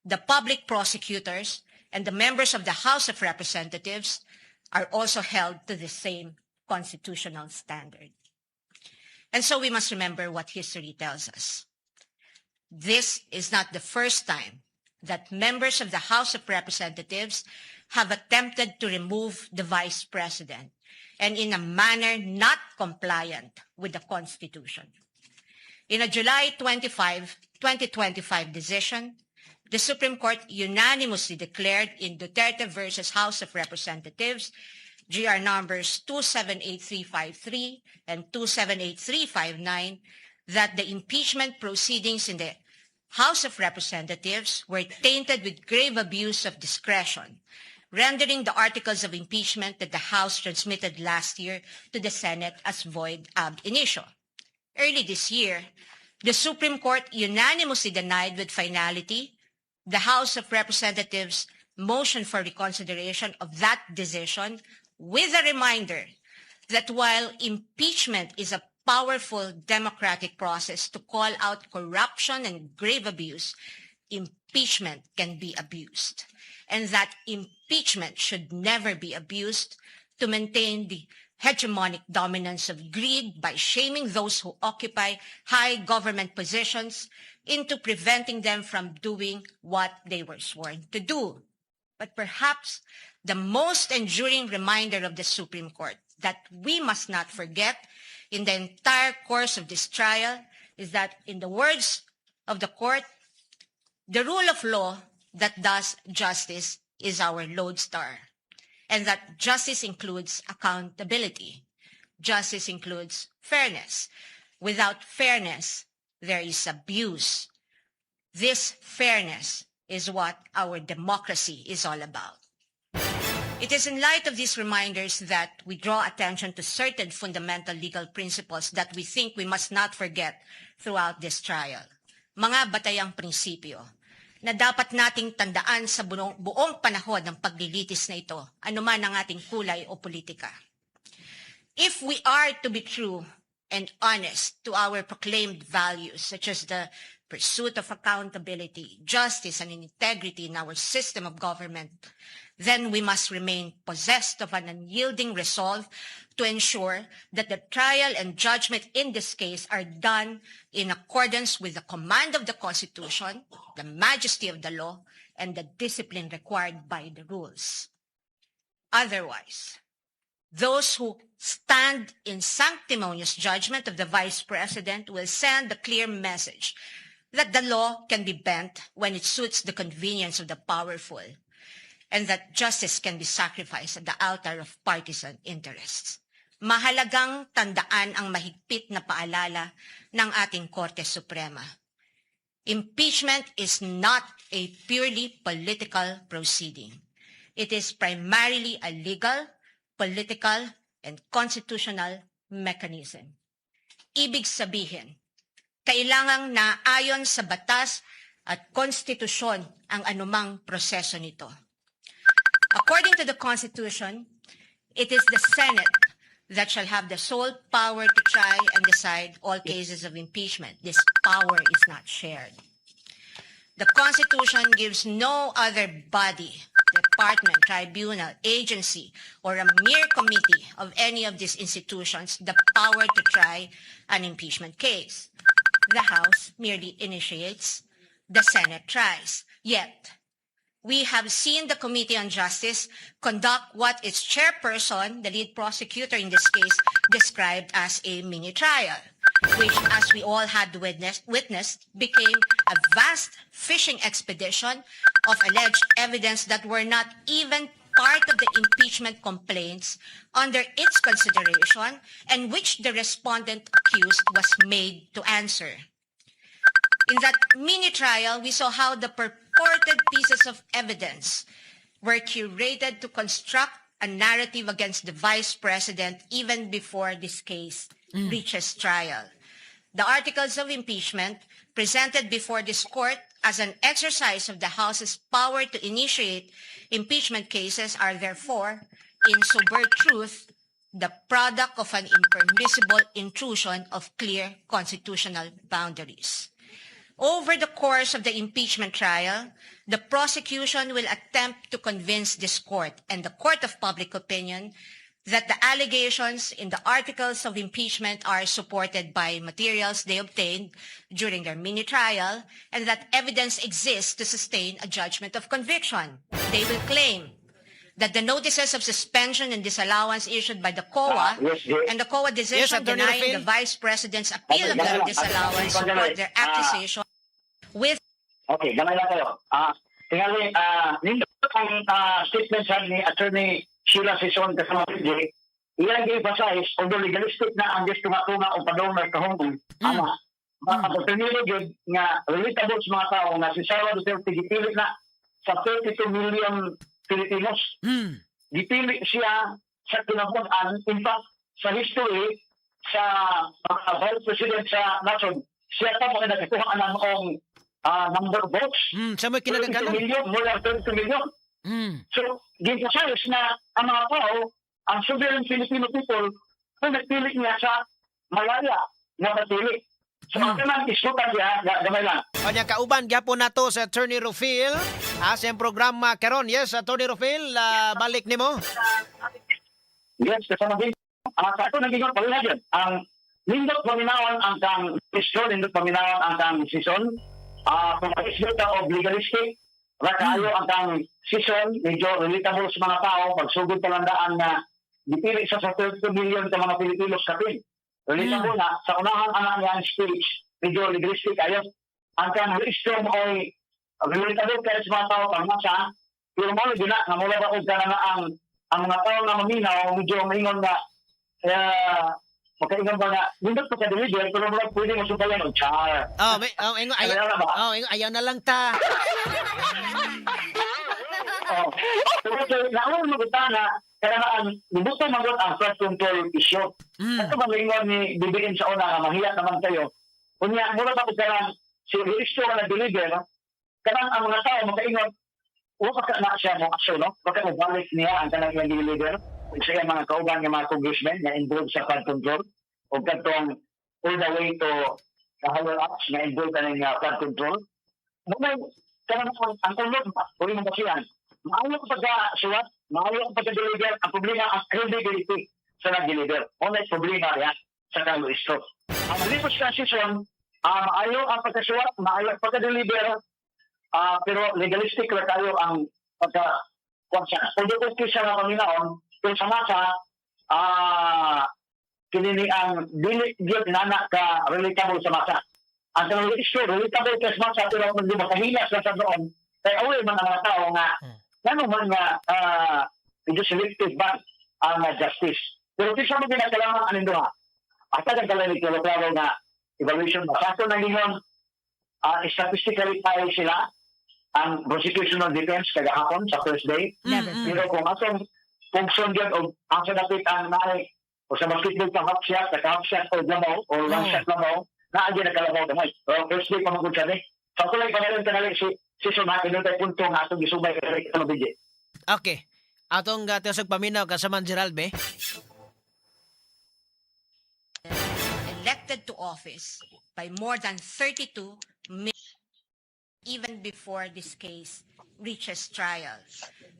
the public prosecutors and the members of the House of Representatives are also held to the same constitutional standard. And so we must remember what history tells us. This is not the first time that members of the House of Representatives have attempted to remove the Vice President, and in a manner not compliant with the Constitution. In a July 25, 2025 decision, the Supreme Court unanimously declared in Duterte versus House of Representatives, GR numbers 278353 and 278359, that the impeachment proceedings in the House of Representatives were tainted with grave abuse of discretion, rendering the articles of impeachment that the House transmitted last year to the Senate as void ab initio. Early this year, the Supreme Court unanimously denied with finality the House of Representatives' motion for reconsideration of that decision, with a reminder that while impeachment is a powerful democratic process to call out corruption and grave abuse, impeachment can be abused, and that impeachment should never be abused to maintain the hegemonic dominance of greed by shaming those who occupy high government positions into preventing them from doing what they were sworn to do. But perhaps the most enduring reminder of the Supreme Court that we must not forget in the entire course of this trial is that, in the words of the court, the rule of law that does justice is our lodestar, and that justice includes accountability. Justice includes fairness. Without fairness, there is abuse. This fairness is what our democracy is all about. It is in light of these reminders that we draw attention to certain fundamental legal principles that we think we must not forget throughout this trial. Mga batayang prinsipyo na dapat nating tandaan sa buong panahon ng paglilitis na ito, anuman ang ating kulay o politika. If we are to be true and honest to our proclaimed values, such as the pursuit of accountability, justice, and integrity in our system of government, then we must remain possessed of an unyielding resolve to ensure that the trial and judgment in this case are done in accordance with the command of the Constitution, the majesty of the law, and the discipline required by the rules. Otherwise, those who stand in sanctimonious judgment of the Vice President will send a clear message that the law can be bent when it suits the convenience of the powerful and that justice can be sacrificed at the altar of partisan interests. Mahalagang tandaan ang mahigpit na paalala ng ating Korte Suprema. Impeachment is not a purely political proceeding. It is primarily a legal, political, and constitutional mechanism. Ibig sabihin, kailangang naayon sa batas at konstitusyon ang anumang proseso nito. According to the Constitution, it is the Senate that shall have the sole power to try and decide all cases of impeachment. This power is not shared. The Constitution gives no other body, department, tribunal, agency, or a mere committee of any of these institutions the power to try an impeachment case. The House merely initiates, the Senate tries. Yet, we have seen the Committee on Justice conduct what its chairperson, the lead prosecutor in this case, described as a mini trial, which, as we all had witnessed, became a vast fishing expedition of alleged evidence that were not even part of the impeachment complaints under its consideration and which the respondent accused was made to answer. In that mini trial, we saw how the purported pieces of evidence were curated to construct a narrative against the vice president even before this case reaches trial. The articles of impeachment presented before this court as an exercise of the House's power to initiate impeachment cases are therefore, in sober truth, the product of an impermissible intrusion of clear constitutional boundaries. Over the course of the impeachment trial, the prosecution will attempt to convince this court and the court of public opinion that the allegations in the articles of impeachment are supported by materials they obtained during their mini trial and that evidence exists to sustain a judgment of conviction. They will claim that the notices of suspension and disallowance issued by the COA Yes, yes. and the COA decision Attorney denying Rafael. the Vice President's appeal of the disallowance support their accusation with Okay, gamay lang kayo. Tingali, nindot ang statement sa ni Attorney Sheila Sison kasama PJ, iyang gi-emphasize, although legalistic na ang tunga-tunga o padong na kahungkong, ama, mga gyud nga relatable sa mga tao nga si Sara Duterte gipili na sa 32 million Filipinos. Gipili siya sa kinabuan. In fact, sa history, sa mga vice president sa nasod, siya pa mga nakakuha ng maong number of votes. Sa mo 32 kinagagalan. million, more than 32 million. So, ginsayos na ang mga tao, ang sovereign Filipino people, kung nagpili niya sa malaya na mapili. So, ang kanang isgutan niya, gamay lang. O nya kauban gyapon nato sa Attorney Rufil sa iyang programa karon. Yes, Attorney Rufil, balik nimo. Yes, kasama din. Sa ako naging pareha dyan. Ang nindot paminawan ang kang season, nindot paminawan ang kang season. Kung mag-isgot ka og legalistic, rakaayo ang kang season, medyo relatable sa mga tao, pagsugod palandaan na dipili siya sa 32 million ka mga Pilipinos kapin. Relatable na, sa unahan anak niya ang speech, medyo legalistic ayo. Ang kang wisdom ay relatable kaya sa mga tao pang masa, pero mo na, nga mula ba og kana na ang mga tao nga maminaw, medyo maingon na, makaingon ba nga, nindot pa ka deliver, pero mura pwede mo sumpayan og char. Oh, may oh, ingo ayaw, Ayaw na ba? oh, ingo, ayaw na lang ta. Oh. Pero kay naon mo na kaya nga ang nibuto magot ang flood control issue. Ato ba maingon ni BBM sa una nga mahiya naman kayo. Unya mura ba og kanang si Risto nga nag-deliver, no? Kanang ang mga tao makaingon wa pa ka na siya mo action, no? Baka mo balik niya ang kanang iyang deliver ug sa iyang mga kauban nga mga congressmen nga involved sa flood control o kadtong all the way to the higher ups nga involved kaning flood control. Muna kanang ang ulod ba, uli mo basihan. Maayo ang pagka-suwat, maayo ang pagka-deliver, ang problema ang credibility sa nag-deliver. Muna yung problema niya sa kang Luistro. Ang malipos na season, maayo ang pagkasuwat, maayo ang pagka-deliver, pero legalistic ra kayo ang pagka kung sa although okay siya nga paminaon, pero sa masa, kinini ang dili gyud nana ka relatable sa masa. Ang kanang issue, relatable kay sa masa, pero hindi makahila sila sa noon, kay away man ang mga tao nga, ngano man nga, medyo selective ba ang justice. Pero di sa mga ginagalangan aning duha. Ata ang kalani klaro nga evaluation ba. Sa ato nang ingon, statistically tayo sila ang prosecution of defense kagahapon sa Thursday. Never. Pero kung atong kung sundyan o ang sa dapit ang naay o sa basketball ka half shot, naka half shot o lamaw o one shot lamaw, naa gyud nakalabaw gamay. Pero Thursday pa magud siya ni. Sa kulay pa rin kanali si season ha kinutay punto nga atong gisubay kay ano BJ. Okay. Atong tiusog paminaw kasama Gerald be. Elected to office by more than 32 million. Even before this case reaches trial.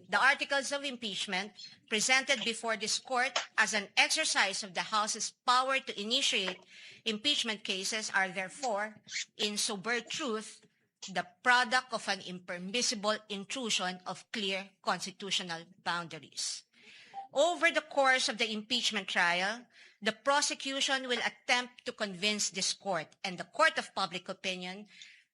The articles of impeachment presented before this court as an exercise of the House's power to initiate impeachment cases are therefore, in sober truth, the product of an impermissible intrusion of clear constitutional boundaries. Over the course of the impeachment trial, the prosecution will attempt to convince this court and the court of public opinion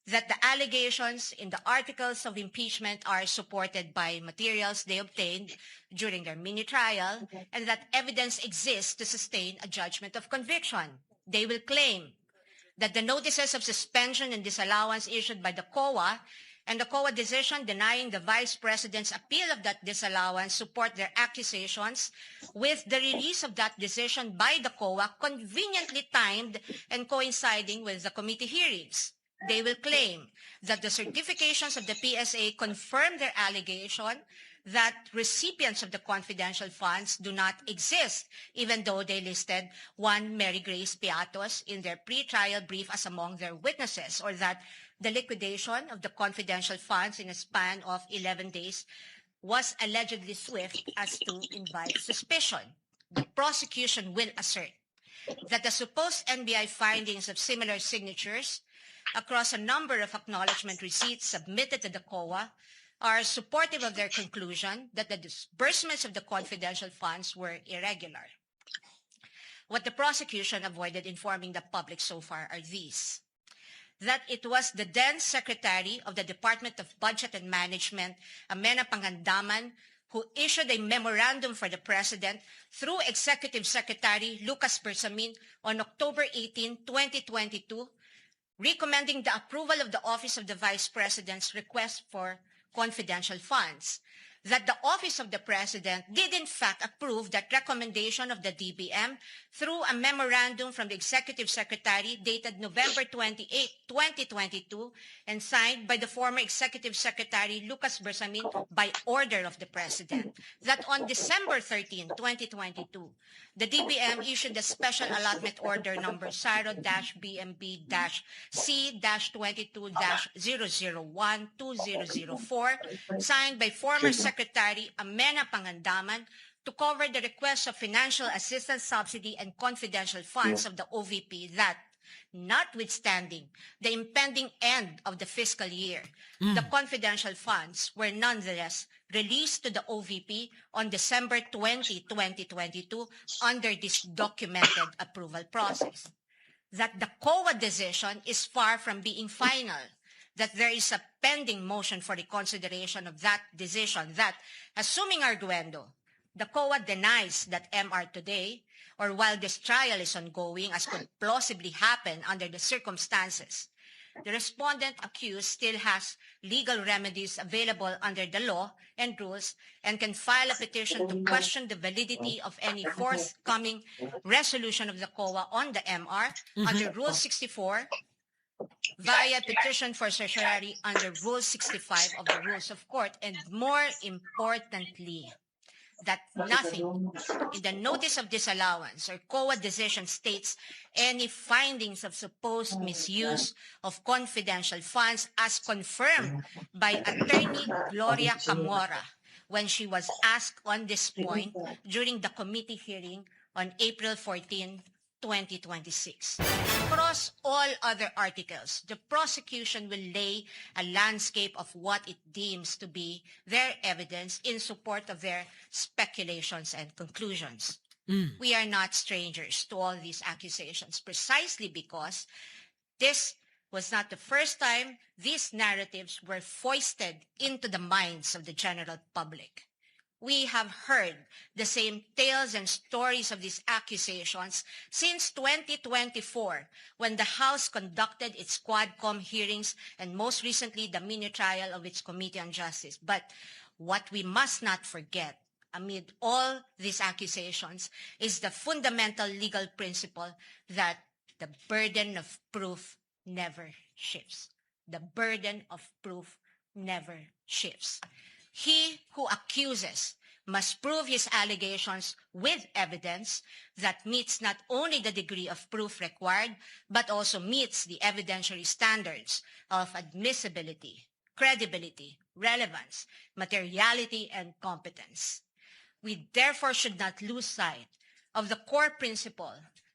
that the allegations in the articles of impeachment are supported by materials they obtained during their mini trial and that evidence exists to sustain a judgment of conviction. They will claim that the notices of suspension and disallowance issued by the COA and the COA decision denying the Vice President's appeal of that disallowance support their accusations, with the release of that decision by the COA conveniently timed and coinciding with the committee hearings. They will claim that the certifications of the PSA confirm their allegation that recipients of the confidential funds do not exist, even though they listed one Mary Grace Piatos in their pre-trial brief as among their witnesses, or that the liquidation of the confidential funds in a span of 11 days was allegedly swift as to invite suspicion. The prosecution will assert that the supposed NBI findings of similar signatures across a number of acknowledgement receipts submitted to the COA are supportive of their conclusion that the disbursements of the confidential funds were irregular. What the prosecution avoided informing the public so far are these: that it was the then Secretary of the Department of Budget and Management, Amena Pangandaman, who issued a memorandum for the President through Executive Secretary Lucas Bersamin on October 18, 2022, recommending the approval of the Office of the Vice President's request for confidential funds. That the Office of the President did in fact approve that recommendation of the DBM through a memorandum from the Executive Secretary dated November 28, 2022, and signed by the former Executive Secretary Lucas Bersamin by order of the President. That on December 13, 2022, the DBM issued a special allotment order number SARO-BMB-C-22-0012004, signed by former Secretary Amena Pangandaman to cover the request of financial assistance, subsidy and confidential funds of the OVP, that notwithstanding the impending end of the fiscal year, the confidential funds were nonetheless released to the OVP on December 20, 2022 under this documented approval process. That the COA decision is far from being final, that there is a pending motion for reconsideration of that decision, that, assuming arguendo, the COA denies that MR today, or while this trial is ongoing, as could plausibly happen under the circumstances, the respondent accused still has legal remedies available under the law and rules and can file a petition to question the validity of any forthcoming resolution of the COA on the MR under Rule 64 via petition for certiorari under Rule 65 of the Rules of Court, and more importantly, that nothing in the notice of disallowance or COA decision states any findings of supposed misuse of confidential funds as confirmed by Attorney Gloria Camora when she was asked on this point during the committee hearing on April 14, 2026. Across all other articles, the prosecution will lay a landscape of what it deems to be their evidence in support of their speculations and conclusions. We are not strangers to all these accusations precisely because this was not the first time these narratives were foisted into the minds of the general public. We have heard the same tales and stories of these accusations since 2024, when the House conducted its Quadcom hearings and most recently the mini trial of its Committee on Justice. But what we must not forget amid all these accusations is the fundamental legal principle that the burden of proof never shifts. The burden of proof never shifts. He who accuses must prove his allegations with evidence that meets not only the degree of proof required, but also meets the evidentiary standards of admissibility, credibility, relevance, materiality, and competence. We therefore should not lose sight of the core principle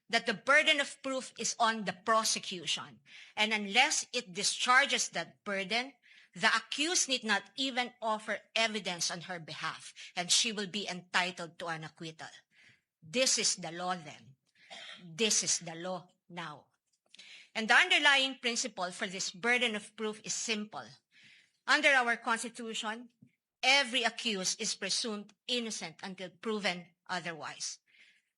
that the burden of proof is on the prosecution, and unless it discharges that burden, the accused need not even offer evidence on her behalf, and she will be entitled to an acquittal. This is the law then. This is the law now. And the underlying principle for this burden of proof is simple. Under our Constitution, every accused is presumed innocent until proven otherwise.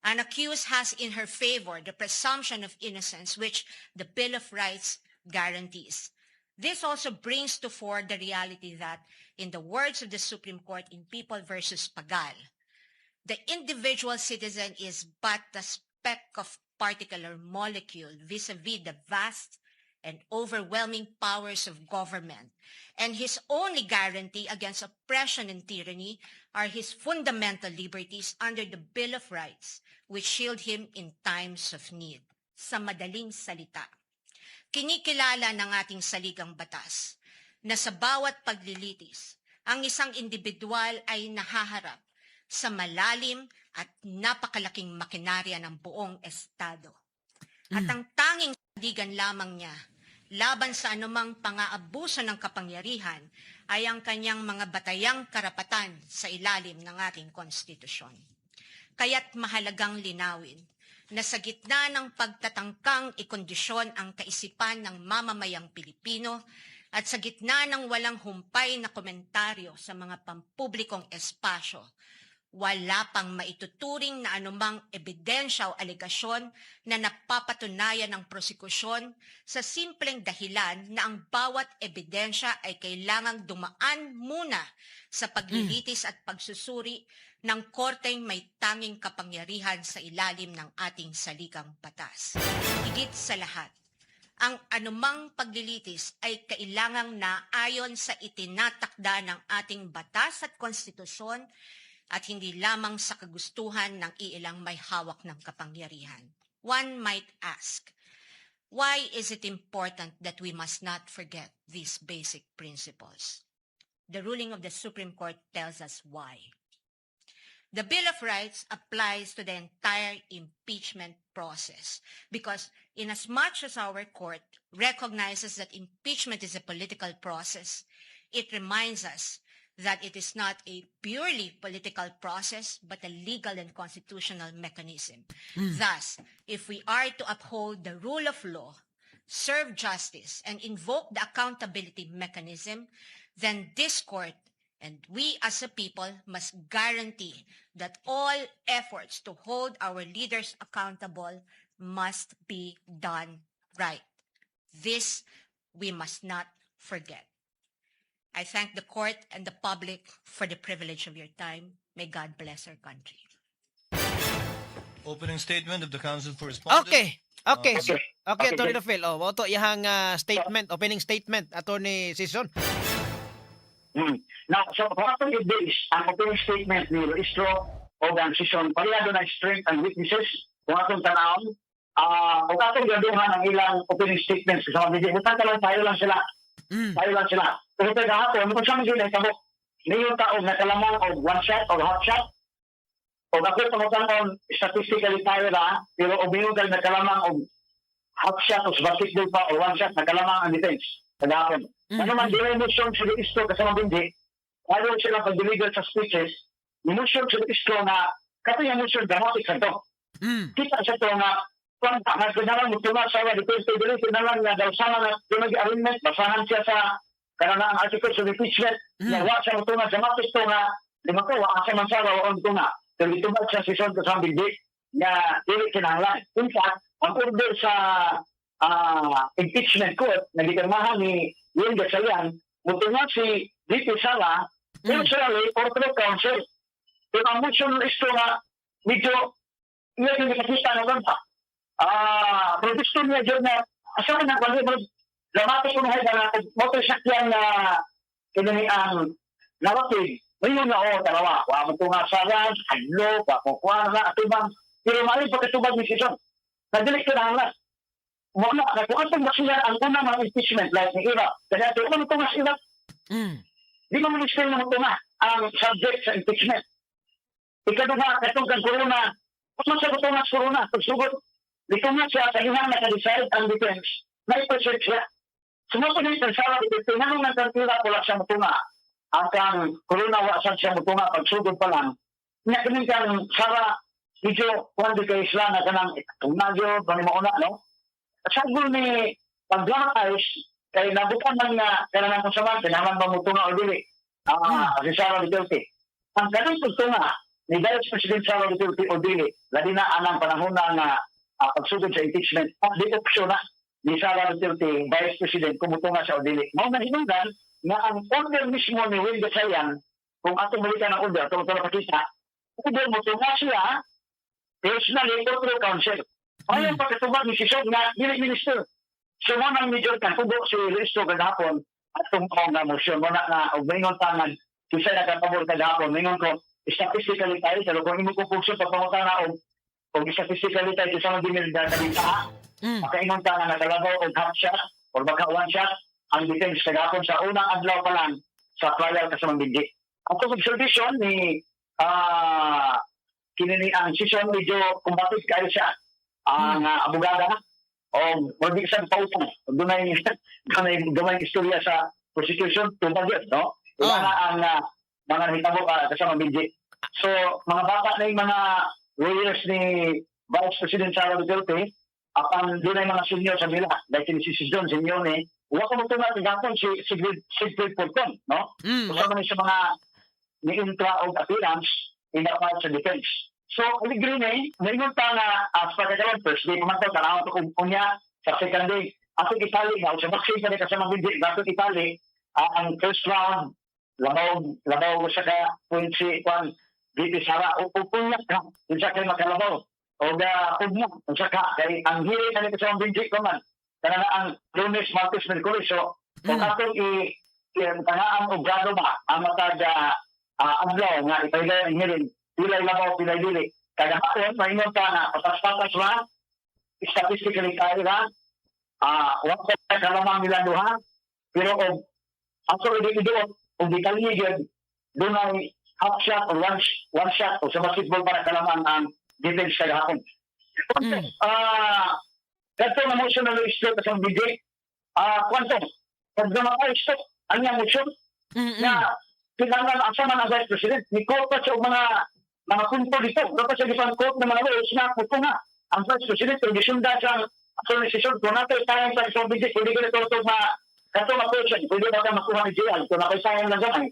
An accused has in her favor the presumption of innocence, which the Bill of Rights guarantees. This also brings to fore the reality that, in the words of the Supreme Court in People versus Pagal, the individual citizen is but a speck of particular molecule vis-a-vis the vast and overwhelming powers of government. And his only guarantee against oppression and tyranny are his fundamental liberties under the Bill of Rights, which shield him in times of need. Sa madaling salita, kinikilala ng ating saligang batas na sa bawat paglilitis, ang isang individual ay nahaharap sa malalim at napakalaking makinarya ng buong estado. At ang tanging sandigan lamang niya laban sa anumang pang-aabuso ng kapangyarihan ay ang kanyang mga batayang karapatan sa ilalim ng ating konstitusyon. Kaya't mahalagang linawin na sa gitna ng pagtatangkang ikondisyon ang kaisipan ng mamamayang Pilipino at sa gitna ng walang humpay na komentaryo sa mga pampublikong espasyo, wala pang maituturing na anumang ebidensya o alegasyon na napapatunayan ng prosekusyon sa simpleng dahilan na ang bawat ebidensya ay kailangang dumaan muna sa paglilitis at pagsusuri ng korteng may tanging kapangyarihan sa ilalim ng ating saligang batas. Higit sa lahat, ang anumang paglilitis ay kailangang naayon sa itinatakda ng ating batas at konstitusyon at hindi lamang sa kagustuhan ng iilang may hawak ng kapangyarihan. One might ask, why is it important that we must not forget these basic principles? The ruling of the Supreme Court tells us why. The Bill of Rights applies to the entire impeachment process because, inasmuch as our court recognizes that impeachment is a political process, it reminds us that it is not a purely political process but a legal and constitutional mechanism. Thus, if we are to uphold the rule of law, serve justice, and invoke the accountability mechanism, then this court and we as a people must guarantee that all efforts to hold our leaders accountable must be done right. This we must not forget. I thank the court and the public for the privilege of your time. May God bless our country. Opening statement of the counsel for respondent. Okay. Okay. Okay. Okay, Okay, Attorney good. Rufil. Oh, mao to iyang statement, opening statement, Attorney Sison. Now, so kung atong i-base ang opening statement ni Luistro o ang Sison, pareha na strength and weaknesses kung atong tanawon, kung atong gaduhan ang ilang opening statements sa mga video, butang lang tayo lang sila. Tayo lang sila. Pero ito gahapon, kung sa mga ginay, niyo taong nakalamang og one shot or half shot, o ako pangutan statistically tayo na, pero og niyo tayo nakalamang og half shot o basketball pa o one shot, nakalamang ang defense. Kagahapon. Ano man, di may motion si Luistro kasama Bindi, ayaw sila pag-deliver sa speeches, motion si Luistro na, kato yung motion, dramatic sa to. Kita sa to nga, kung nga kinalang mo tuma sa defense, dili kinalang nga daw sama nga dunay arraignment, basahan siya sa kanang ang articles of impeachment, na wa siya mutuma, dramatic to nga, lima ko, wa asa man siya, wa on nga. Pero itubag sa Sison kasama Bindi, nga dili kinahanglan. In fact, ang order sa impeachment court na gipirmahan ni Win Gatchalian, mutunga si VP Sara, personally or through counsel. Pero ang motion isto nga, medyo, iya yung nakakita na lang pa. Pero gusto niya dyan na, asa man ang kwan, dramatic ko na na motorsakyan na kinani ang narrative. Ngayon na, oh, tarawa, wa mo tunga sa ran, hadlo, wa ko kuha na, atubang. Pero maayo pagkatubag ni Sison. Nadili ko na ang mo na, kung atong basihan ang unang mga impeachment like ni Ira, kaya ito, ano tunga sa Ira? Di ba minister na tunga ang subject sa impeachment? Ikaduha, katong kang corona, kung sa tunga sa corona, pagsugot, dito nga siya sa inang naka-decide ang defense, may present siya. Sumuko ni Sara Duterte, nganong nagkantila wala siya mutunga. Ang kang corona wa siya mutunga pagsugod pa lang. Nya kining kang Sara medyo kuan di kay sila na kanang nagyo bani mauna, no? Sagol ni pag-dramatize kay nabukan man nga kanang kung sama kinahanglan ba mutunga o dili. Si Sara Duterte. Ang kanang pagtunga ni Vice President Sara Duterte o dili, labi na anang panahon na nga pagsugod sa impeachment, di opsyon na ni Sara Duterte, Vice President, kung mutunga siya o dili. Mao na hinungdan nga ang order mismo ni Will Gasayan, kung atong balikan ang order, atong ito napakita, order mutunga siya, personally or through counsel. Ayaw pagkatubag ni Sison nga, dili minister. So mo nang major kan tubo si Risto kagahapon atong mao nga motion mo na nga og maingon tangan kinsa nakapabor kagahapon, maingon ko statistically tayo pero kung imo ko pugso pagpangutana og statistically tayo kinsa man dinil na kabita makaingon ta nga nakalabaw og half shot or baka one shot ang defense kagahapon sa unang adlaw pa lang sa trial kasamang Binji. Ang observation ni kini ni ang session medyo combative kayo siya ang abogada o magdi sa pautang dunay dunay gamay istorya sa prosecution tubag yun, no? Oh. Ila na ang mga nahitabo kasama Binji. So mga bata na yung mga lawyers ni Vice President Sara Duterte apan dunay mga senior sa nila like ni si John senior ni wa ko mo tunga kagapon si Sigrid Sigrid Porton, no? Usa man ni sa mga ni-intra og appearance in the part sa defense. So, agree na eh, maingon ta nga as pagkakaroon, first day pa man to, tanaw to kung unya, sa second day, atong itali nga, sa boxing pa ni kasama hindi, atong itali, ang first round, labaw, labaw sa ka, point si, kwan, VP Sara, o punya ka, unsa kay makalabaw, o ga, ugma, unsa ka, kay ang hiri na ni kasama binji ko man, kana na ang Lunes, Martes, Merkulis, so, kung atong tangaan og grado ba, ang matag adlaw nga ipahigay ang hearing, pilay labaw, pilay dili. Kagahapon, maingon ta nga, patas-patas ba, statistically tayo ba, wa pa kalamang nila duha, pero og ato idi iduot, og detalye gyud, dunay half shot or one shot o sa basketball para kalamang ang defense kagahapon. Kadto nga motion na Luis Lopez ang BJ, kwanto, pag namatay, stop, ang iyang motion, na kinahanglan asa man ang Vice President ni quote pa siya og mga punto dito. Dapat siya gipan quote ng mga lawyers na punto nga ang Vice President pero gisunda siya ang attorney session kung natay sayang sa isang visit pwede ko na ito ma kato ma question pwede ba ka makuha ni JL kung natay sayang lang gamay.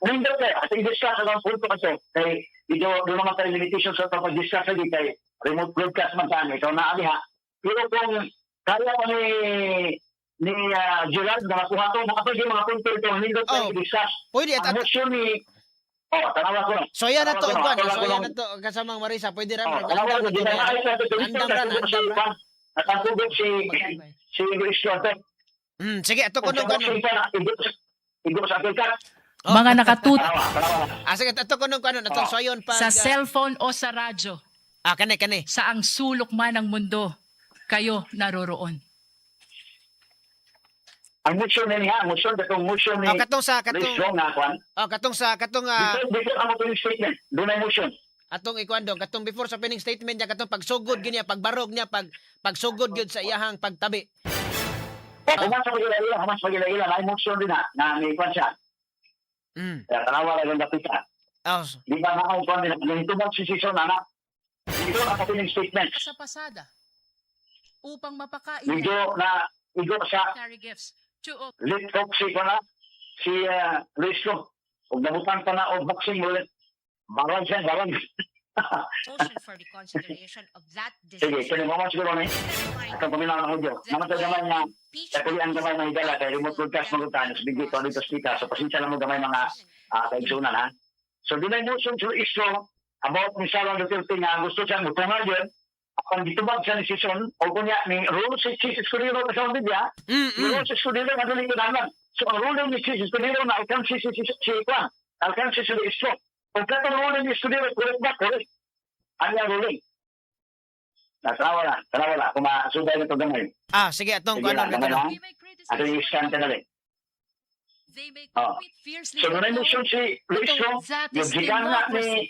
Nindot kay at i-discuss ang punto kasi kay medyo doon naman tayo limitation sa pag-discuss lagi kay remote broadcast man saan ikaw na ha. Pero kung kaya pa ni Gerald na makuha to, makapwede mga punto ito, nindot Oh, tayo i-discuss. Pwede at, Ang at motion ni. Oh, tanawa ko na. so yan na to Tanawa ko kwan, na, so tanawa yan ko na to kasamang Marisa, pwede ra Oh, andam tanawa ko. na to Ginanaay sa ito. Andam ra, andam ra. Natangkugot si Luis Lopez. Sige, ato kuno Kung kuno. sa pa na, igo sa akin ka. Oh. Mga nakatut Tanawa, tanawa. Sige, ato kuno kuno atong Oh. sayon pag sa cellphone o sa radyo, kani kani. saang sulok man ng mundo, kayo naroroon. Ang motion na niya, ang motion, katong motion ni Oh, katong sa Luis katong Long na, kwan. oh, katong sa katong Before ang opening statement, doon ay motion. Atong ikuan dong katong before sa opening statement niya katong pagsugod gyud niya, pagbarog niya, pagsugod gyud sa iyahang pagtabi. Oh, human sa pagila-ila, human sa pagila-ila, may motion din na, na may kwan siya. Kaya tanawa lang ang dapita. Oh, Di ba nga ang kwan din, nahitubag si Sison, anak. Dito ang opening statement. Sa pasada, upang mapakain Medyo na, igo sa military gifts to lit hook si kwan na, si Luis Long. Ug nabutan pa na og boxing ulit. Barang siya, barang. Motion for reconsideration of that Sige, decision. kini mo siguro ni. Atong paminaw ng audio. Naman gamay nga Kakulian gamay mga higala kay remote broadcast magutan sa bigay to dito speaker. So pasensya lang mo gamay mga kaigsunan ha. So dunay motion to issue about ni Sara Duterte nga gusto siya mutunga yun. Apan gitubag siya ni Sison o kunya ni rule si Chief Escudero sa Biblia, ni Rose Escudero nga dili kinahanglan. So ang ruling ni Chief Escudero na ikang si Kwan, Alcance si Luistro. Kung katong ruling ni Escudero, correct ba? Correct. Ano yung ruling? Natarawa na, tarawa na. Kung masubay na ito gamay. Ah, sige, atong Sige kuanon lang, na gamay to. lang. They may criticize Ato yung scan one na rin. They may Oh. compete fiercely So, for nung power. motion si Luistro, That yung is gigan na ni democracy.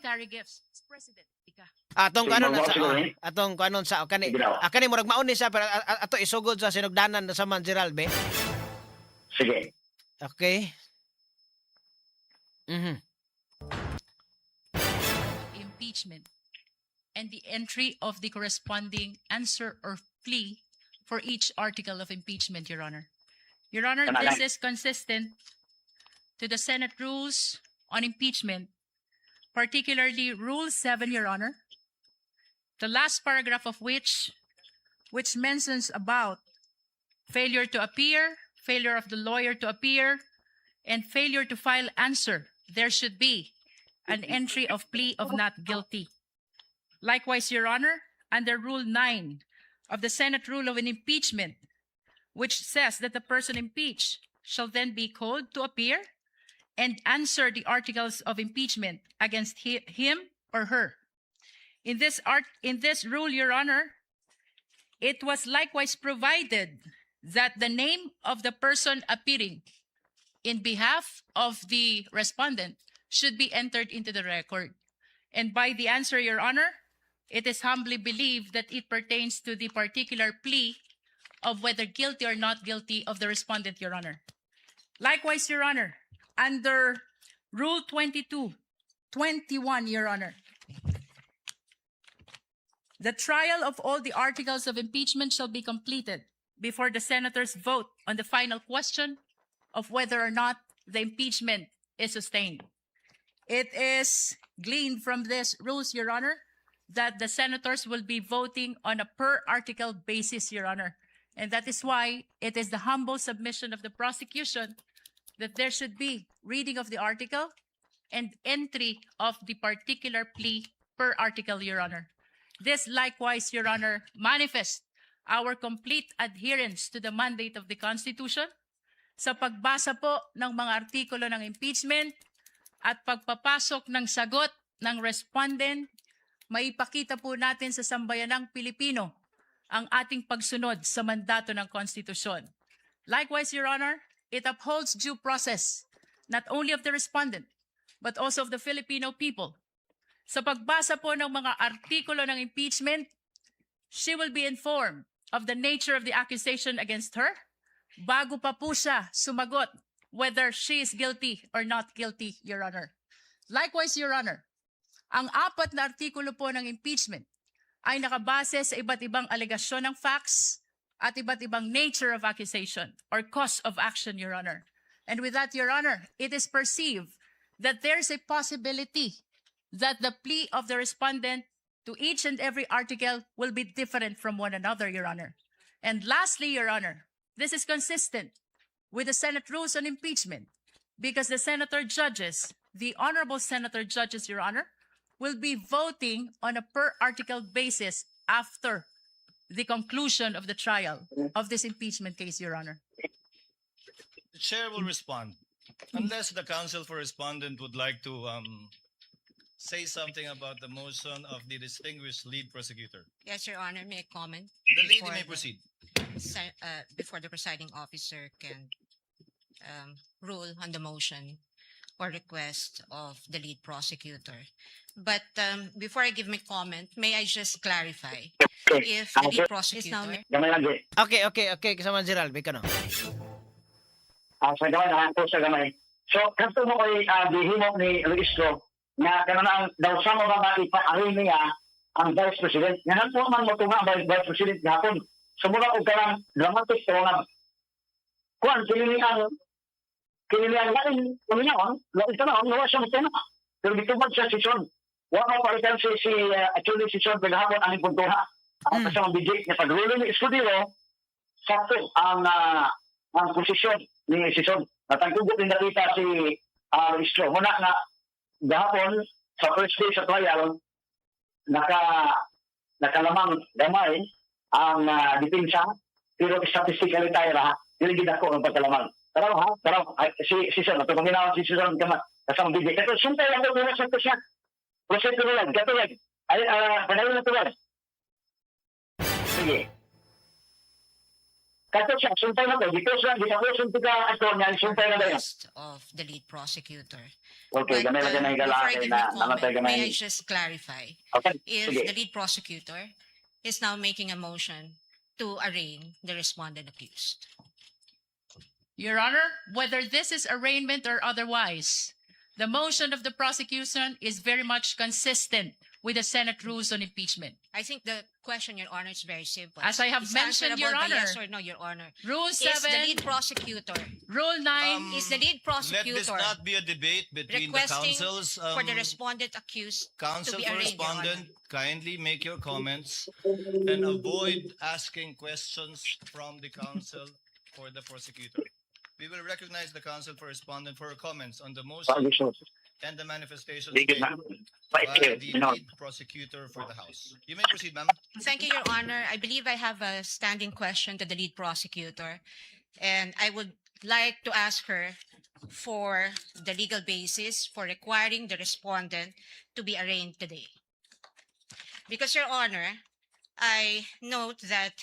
Terry Gifts, President. Ika. Atong Sige, kuanon na magawa sa siguro, eh. atong kuanon sa kani. Sige daw. Ah, kani murag maon ni siya pero ato isugod sa sinugdanan na sa man Gerald be. Sige. Okay. Impeachment and the entry of the corresponding answer or plea for each article of impeachment, Your Honor. Your Honor, Tama this lang. is consistent to the Senate rules on impeachment, particularly Rule 7, Your Honor, the last paragraph of which mentions about failure to appear, failure of the lawyer to appear, and failure to file answer. There should be an entry of plea of not guilty. Likewise, Your Honor, under Rule 9 of the Senate Rule of an Impeachment, which says that the person impeached shall then be called to appear and answer the articles of impeachment against him or her. In this rule, Your Honor, it was likewise provided that the name of the person appearing in behalf of the respondent should be entered into the record. And by the answer, Your Honor, it is humbly believed that it pertains to the particular plea of whether guilty or not guilty of the respondent, Your Honor. Likewise, Your Honor, under Rule 22, 21, Your Honor, the trial of all the articles of impeachment shall be completed before the senators vote on the final question of whether or not the impeachment is sustained. It is gleaned from this rules, Your Honor, that the senators will be voting on a per article basis, Your Honor. And that is why it is the humble submission of the prosecution that there should be reading of the article and entry of the particular plea per article, Your Honor. This likewise, Your Honor, manifests our complete adherence to the mandate of the Constitution sa pagbasa po ng mga artikulo ng impeachment at pagpapasok ng sagot ng respondent, maipakita po natin sa sambayanang Pilipino ang ating pagsunod sa mandato ng Konstitusyon. Likewise, Your Honor, it upholds due process not only of the respondent but also of the Filipino people. Sa pagbasa po ng mga artikulo ng impeachment, she will be informed of the nature of the accusation against her bago pa po siya sumagot whether she is guilty or not guilty, Your Honor. Likewise, Your Honor, ang apat na artikulo po ng impeachment ay nakabase sa iba't ibang alegasyon ng facts at iba't ibang nature of accusation or cause of action, Your Honor. And with that, Your Honor, it is perceived that there's a possibility that the plea of the respondent to each and every article will be different from one another, Your Honor. And lastly, Your Honor, this is consistent with the Senate rules on impeachment because the senator judges, the honorable senator judges, Your Honor, will be voting on a per article basis after the conclusion of the trial of this impeachment case, Your Honor. The chair will respond unless the counsel for respondent would like to say something about the motion of the distinguished lead prosecutor. Yes, Your Honor, may I comment? The lady Before may proceed. Before the presiding officer can rule on the motion or request of the lead prosecutor. But before I give my comment, may I just clarify Okay. if the Ah, lead sir. prosecutor Gamay lang, Jay. Okay, kasama Gerald, be kano. Ah, sa gamay na, ako sa gamay. So, kato mo ko'y gihimo ni Luistro na kanang daw sa mga nga ipaari niya ang Vice President. Nga nang man mo tunga ang Vice President gahapon. Sumula og kanang dramatic to nga kuan kini ang lain paminawon, lain tanawon, nawa siya mo. Pero gitubag siya si Sean. Wa mo palitan si attorney si Sean gahapon ang puntuha. Ang kasama BJ nga pag-ruling ni Escudero, sakto ang posisyon ni Sison. Natangkugot din nakita si Luistro. Muna nga gahapon sa first day sa trial, nakalamang gamay ang depensa, pero statistically tayo ra dili gid ako ang pagkalamang. Taraw ha, taraw. Ay, si Sison, ato paminawon si Sison kama. Kasama BJ. Kato, suntay lang ko, sa siya. Proceed lang, kato lang. Ay, panayon na tuwan. Sige. Kato siya, suntay na ko. Dito siya, dito ko, suntay ka, ato niya, suntay na ba Request of the lead prosecutor. Okay, But, gamay na ganay before I galaki give na my namatay comment, gamay. may I just clarify Okay, if sige. the lead prosecutor is now making a motion to arraign the respondent accused? Your Honor, whether this is arraignment or otherwise, the motion of the prosecution is very much consistent with the Senate rules on impeachment. I think the question, Your Honor, is very simple. As I have It's mentioned, Your answerable by Honor. yes or no, Your Honor. Rule Is the 7, lead prosecutor, Rule 9, is the lead Let this prosecutor not be a debate between the requesting counsels. for the respondent accused Counsel to be for arraigned, Your Honor? respondent, kindly make your comments and avoid asking questions from the counsel for the prosecutor. We will recognize the counsel for respondent for her comments on the motion and the manifestations Di made na. by Right, the you know. lead prosecutor for the House. You may proceed, ma'am. Thank you, Your Honor. I believe I have a standing question to the lead prosecutor, and I would like to ask her for the legal basis for requiring the respondent to be arraigned today. Because, Your Honor, I note that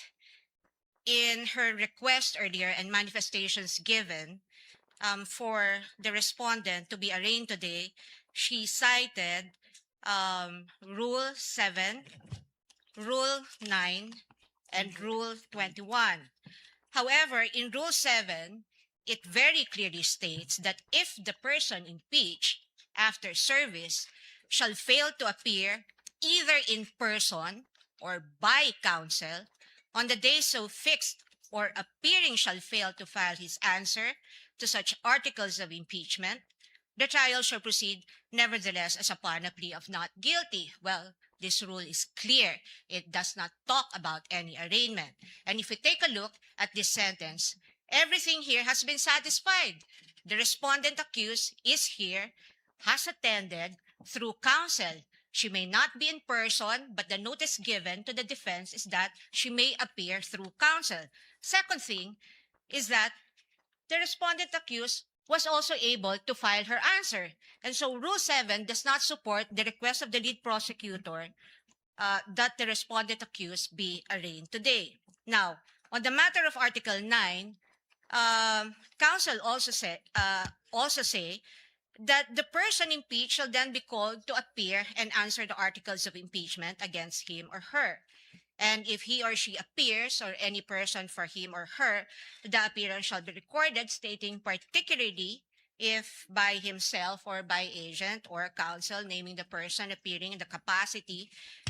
in her request earlier and manifestations given for the respondent to be arraigned today, she cited Rule 7, Rule 9, and Rule 21. However, in Rule 7, it very clearly states that if the person impeached after service shall fail to appear either in person or by counsel on the day so fixed, or appearing shall fail to file his answer to such articles of impeachment, the trial shall proceed nevertheless as upon a plea of not guilty. Well, this rule is clear. It does not talk about any arraignment. And if we take a look at this sentence, everything here has been satisfied. The respondent accused is here, has attended through counsel. She may not be in person, but the notice given to the defense is that she may appear through counsel. Second thing is that the respondent accused was also able to file her answer. And so Rule 7 does not support the request of the lead prosecutor that the respondent accused be arraigned today. Now, on the matter of Article 9, counsel also say that the person impeached shall then be called to appear and answer the articles of impeachment against him or her. And if he or she appears, or any person for him or her, the appearance shall be recorded, stating particularly if by himself or by agent or counsel, naming the person appearing in the capacity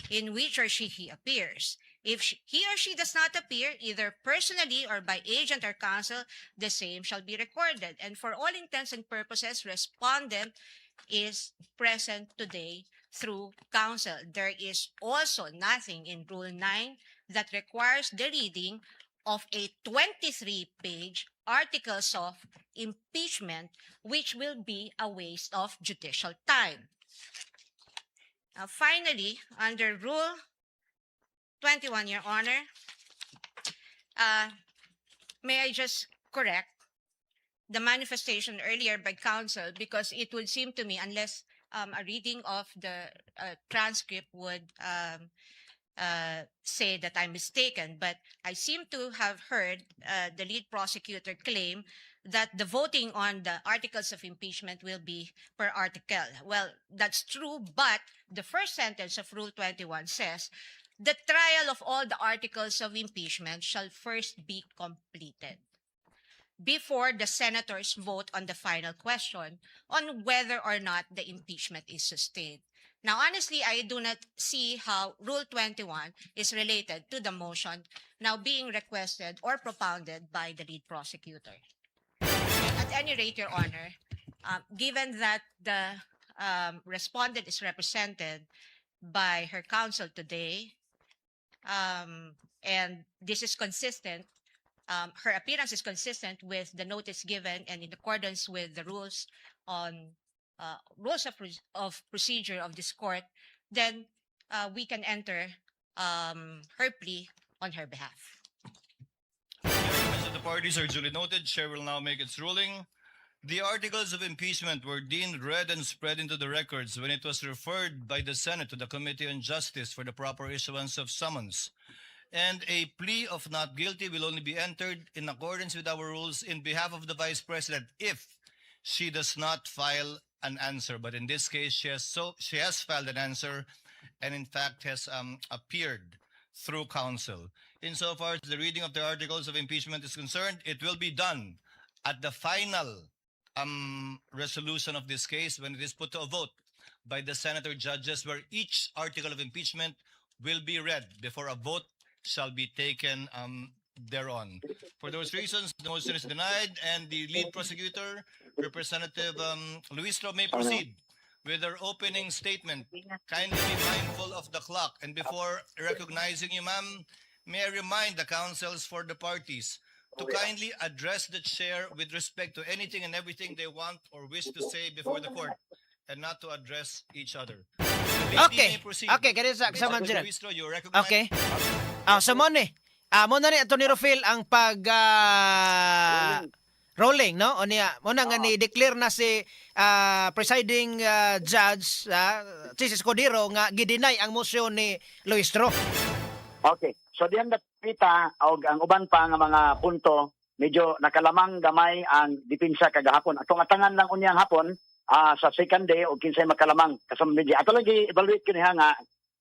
in which or she he appears. If he or she does not appear, either personally or by agent or counsel, the same shall be recorded. And for all intents and purposes, respondent is present today through counsel. There is also nothing in Rule 9 that requires the reading of a 23-page articles of impeachment, which will be a waste of judicial time. Now, finally, under Rule 21, Your Honor, may I just correct the manifestation earlier by counsel, because it would seem to me, unless a reading of the transcript would say that I'm mistaken, but I seem to have heard the lead prosecutor claim that the voting on the articles of impeachment will be per article. Well, that's true, but the first sentence of Rule 21 says, "The trial of all the articles of impeachment shall first be completed before the senators vote on the final question on whether or not the impeachment is sustained." Now, honestly, I do not see how Rule 21 is related to the motion now being requested or propounded by the lead prosecutor. At any rate, Your Honor, given that the respondent is represented by her counsel today, and this is consistent, her appearance is consistent with the notice given and in accordance with the rules of procedure of this court, then we can enter her plea on her behalf. The arguments of the parties are duly noted. Chair will now make its ruling. The articles of impeachment were deemed read and spread into the records when it was referred by the Senate to the Committee on Justice for the proper issuance of summons. And a plea of not guilty will only be entered in accordance with our rules in behalf of the Vice President if she does not file an answer. But in this case, she has filed an answer and in fact has appeared through counsel. Insofar as the reading of the articles of impeachment is concerned, it will be done at the final resolution of this case when it is put to a vote by the senator judges, where each article of impeachment will be read before a vote shall be taken thereon. For those reasons, the motion is denied and the lead prosecutor, Representative Luistro, may proceed with her opening statement. Kindly be mindful of the clock. And before recognizing you, ma'am, may I remind the counsels for the parties to kindly address the chair with respect to anything and everything they want or wish to say before the court and not to address each other. The lady may proceed. Okay, kani sa kasama Mr. General. Luistro, you recognize. Okay. Ah, so mo ni. Ah, mo na ni Atty. Rufil ang pag rolling, no? O niya, mo na nga ni declare na si presiding judge Chiz Escudero nga gi-deny ang motion ni Luistro. Okay. So diyan dapita og ang uban pa nga mga punto, medyo nakalamang gamay ang depensa kagahapon. Atong atangan lang unyang hapon sa second day og kinsay makalamang kasama Benji. Ato lagi evaluate kini ha nga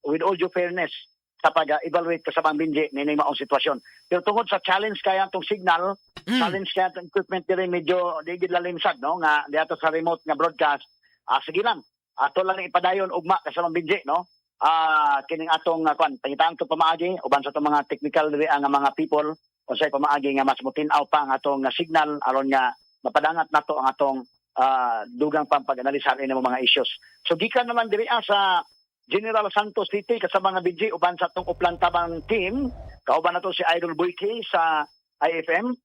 with all due fairness sa pag-evaluate kasama Benji nining maong sitwasyon. Pero tungod sa challenge kaya atong signal, challenge kaya atong equipment diri, medyo di gid lalim sad, no, nga diato sa remote nga broadcast. Sige lang. Ato lang ipadayon ugma kasama Benji, no? Kining atong kwan, pangitaan to pamaagi uban sa atong mga technical diri ang mga people unsay pamaagi nga mas mutin-aw pa ang atong signal aron nga mapadangat nato ang atong dugang pang pag-analisar ini mga issues. So gikan naman diri sa General Santos City kasama nga BG uban sa atong Oplan Tabang team, kauban nato si Idol Boyke sa IFM,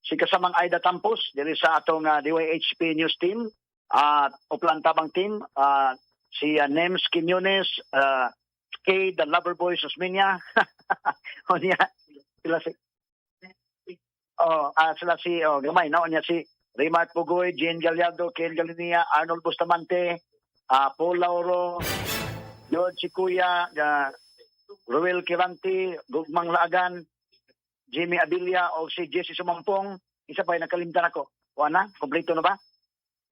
si kasamang Aida Tampos diri sa atong DYHP News team at Oplan Tabang team, si Nems Quiñones, K the Loverboy Susminia, o niya, sila si oh, sila si oh, gamay no niya, si Raymart Pugoy, Jane Gallardo, Ken Galinia, Arnold Bustamante, Paul Lauro, George Sikuya, Ruel Kiranti, Gugmang Laagan, Jimmy Abilia o si Jesse Sumampong. Isa pa yung nakalimtan ako. Wala na? Kompleto na ba?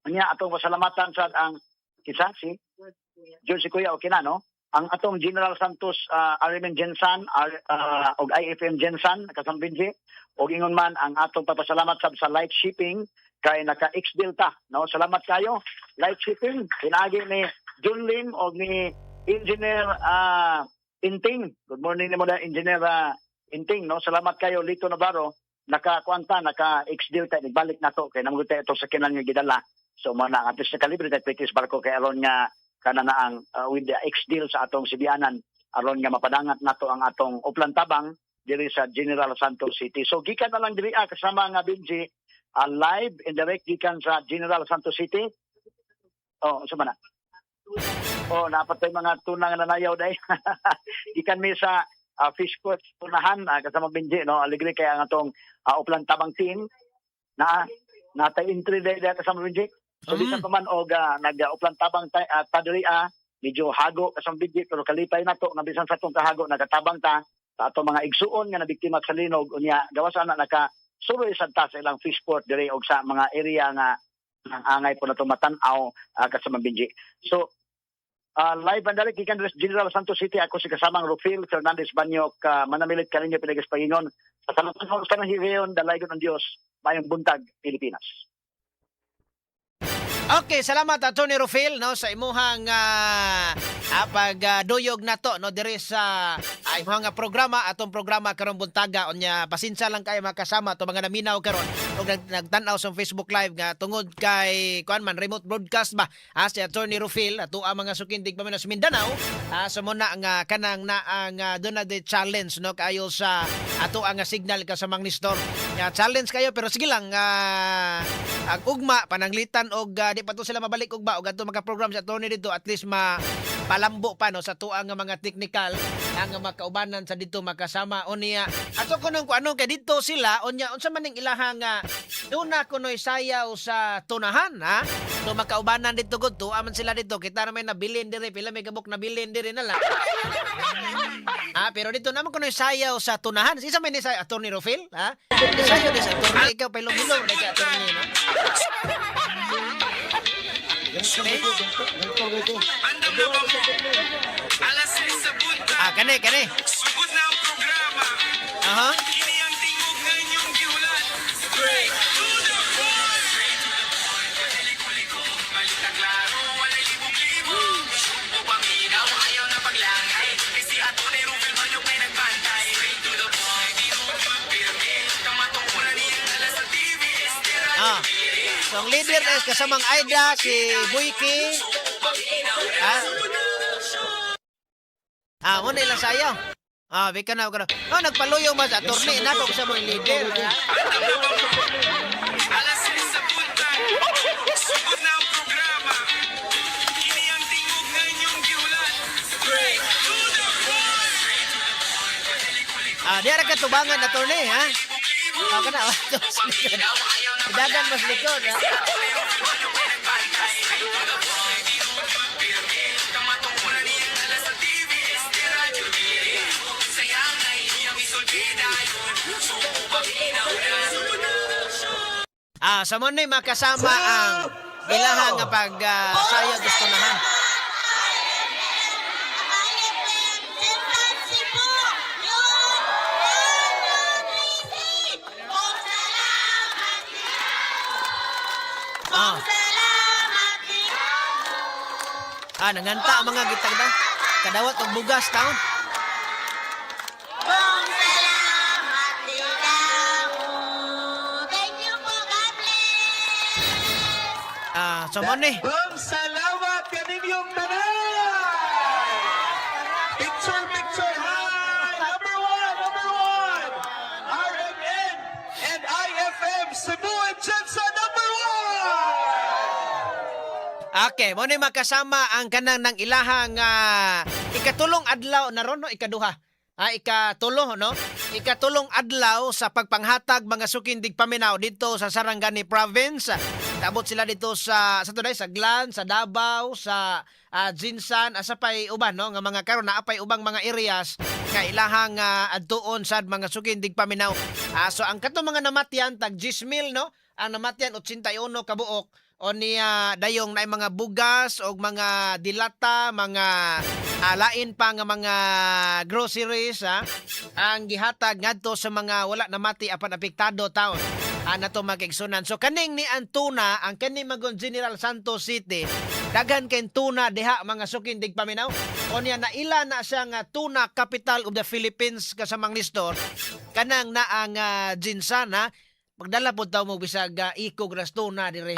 Anya, atong pasalamatan sa ang isa, si George Sikuya, okay na, no? Ang atong General Santos RMN GenSan og IFM GenSan kasambinji og ingon man ang atong papasalamat sab sa Light Shipping kay naka X Delta, no? Salamat kayo, Light Shipping, pinaagi ni Jun Lim og ni Engineer Inting. Good morning nimo da, Engineer Inting, no? Salamat kayo, Lito Navarro. Naka kuan ta, naka X Delta, nagbalik na to kay namgut ito sa kinan nga gidala. So mo na at least nakalibre tayo British barko kay aron nga kana na ang with the X deal sa atong sibianan aron nga mapadangat nato ang atong Oplan Tabang diri sa General Santos City. So gikan na lang diri kasama nga Benji, live and direct gikan sa General Santos City. Oh, sa man na? Oh, napat tay mga tunang nanayaw dai. Gikan mi sa fish court tunahan kasama Benji, no. Alegre kay ang atong Oplan Tabang team na natay entry dai dai kasama Benji. So bisan pa man og nag Oplan Tabang ta, ta diri medyo hago kasama Benji, pero kalipay nato nga bisan sa atong kahago nagatabang ta sa atong mga igsuon nga nabiktima sa linog. Unya gawas ana naka suroy sad ta sa ilang fish port diri og sa mga area nga ang angay po nato matan-aw kasama Benji. So live and direct gikan diri sa General Santos City, ako si kasamang Rufil Fernandez Banyok, manamilit kaninyo pinagas pagingon sa tanong sa higayon, dalaygon ng Dios. Maayong buntag, Pilipinas. Okay, salamat, Attorney Rufil, no, sa imuhang pagduyog nato, no, diri sa imuhang programa, atong programa karong buntaga. Unya pasensya lang kayo makasama to mga naminaw karon og nagtan-aw sa Facebook Live nga tungod kay kuan man, remote broadcast ba si Attorney Rufil ato ang mga sukindig pa sa Mindanao. So muna nga kanang na ang doon na the challenge, no, kayo sa ato ang signal ka sa Mang Nestor nga challenge kayo, pero sige lang, ang ugma pananglitan og di pa to sila mabalik ugma og adto maka-program si attorney dito, at least ma Palambo pa no sa tuang nga mga technical ang makaubanan sa dito makasama unya ato kuno kung ano kay dito sila unya unsa man ning ilahang nga duna kuno'y sayaw sa tunahan, ha. So makaubanan dito gud, tuwa man sila dito, kita na may nabilin dire, pila may kabuk nabilin dire na lang. Ah, pero dito naman kuno'y sayaw sa tunahan. Isa may ni sa Attorney Rofil, ha? Sayaw ni sa attorney, ikaw pailong-ilong na kay attorney, no? Andam na ba mo? Alas 6 sa buntag. Ah, kani, kani. Sugod na ang programa. Kini ang tingog nga inyong gihulat. Straight to the point. Straight to the point. Liko-liko, balita klaro, walay libog-libog. Sumpo paminaw, ayaw na paglangay. Kasi Atty. Rufil Banyok may nagbantay. Straight to the point. Tinuod pirmi. Kamatuoran niyang alas sa TV. Este Radyo So ang leader is kasamang Aida, si Buyki. Ah. Ah, muna ilang sayaw. Ah, bika na, bika na. Oh, nagpaluyo mas attorney na kung sa mo yung leader. Ha? Alas 6 sa buntag. Sugod na ang programa. Kini ang tingog nga inyong gihulat. Straight to the point. Straight to the point. Ah, di ara ka tubangan, attorney, ha? Ah, kana. Dagan mas likod, ha? Ah, sa mo makasama ang ilahang nga pag sayo gusto nahan. Ah. Ah, nanganta ang mga gitag na. Kadawat og bugas taon. Ah, so mo ni. Boom! Salamat kaninyong tanan! Picture, picture! Hi! Number one! Number one! RMN and IFM Cebu and Jensen number one! Okay, mo ni makasama ang kanang ng ilahang ikatulong adlaw na ron no, ikaduha. Ah, ikatulo no? Ikatulong adlaw sa pagpanghatag mga sukindig paminaw dito sa Sarangani Province. Tabot sila dito sa tunay sa Glan, sa Davao, sa Jinsan, asa pay uban no nga mga karon naa pay ubang mga areas nga ilahang adtuon sad mga sukindig paminaw. Ah, so ang katong mga namatyan tag 10,000 no? Ang namatyan 81 kabuok o niya dayong na mga bugas o mga dilata, mga lain pa nga mga groceries ha, ang gihatag ngadto sa mga wala namati apan apektado taon nato magigsunan. So kaning ni Antuna, ang kaning magon General Santos City, daghan kay tuna diha mga sukindig paminaw. O niya naila na siya nga tuna capital of the Philippines kasamang Nestor. Kanang naa nga Jinsan ha. Magdala po daw mo bisag ikog ras tuna dire.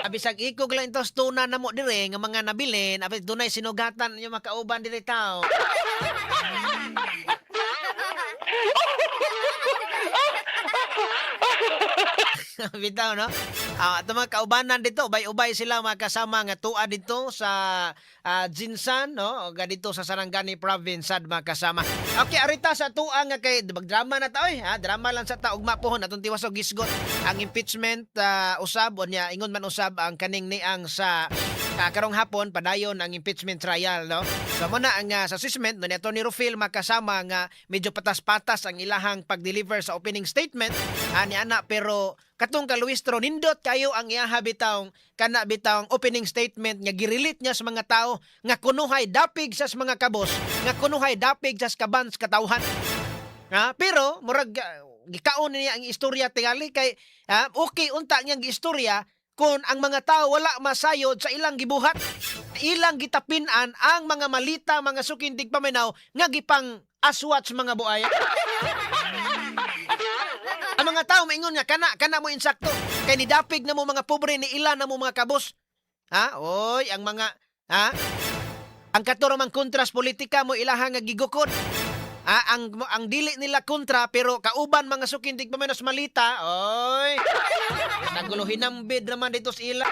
Abisag ikog lang intos tuna na mo dire nga mga nabilin, abis dunay sinugatan yung makauban dire tao. Bitaw no? Ah, at mga kaubanan dito, ubay-ubay sila makasama nga tuwa dito sa Jinsan no, o ga dito sa Sarangani Province sad makasama. Okay, arita sa tuwa nga kay magdrama na ta oy, ha, drama lang sa ta ugma pohon atong tiwas og gisgot ang impeachment usab unya ingon man usab ang kaning niang sa karong hapon padayon ang impeachment trial no. So mo na ang sa assessment no ni Atty. Rufil makasama nga medyo patas-patas ang ilahang pag-deliver sa opening statement ani ana, pero katong kaluistro nindot kayo ang iyaha bitawng kana bitawng opening statement nga girelate niya sa mga tao nga kunuhay dapig sa mga kabos, nga kunuhay dapig sa kabans katawhan. Ha? Pero murag gikaon niya ang istorya tingali kay okay unta niyang giistorya kung ang mga tao wala masayod sa ilang gibuhat. Ilang gitapinan ang mga malita, mga sukindig paminaw nga gipang aswat sa mga buaya. Ang mga tao maingon nga kana kana mo insakto kay nidapig na mo mga pobre ni ila na mo mga kabos. Ha? Oy, ang mga ha? Ang kato ramang kontras politika mo ilahang nga gigukod. Ah, ang dili nila kontra pero kauban mga sukin tigpaminos malita. Oy. Naguluhin ang bid naman dito sa ila.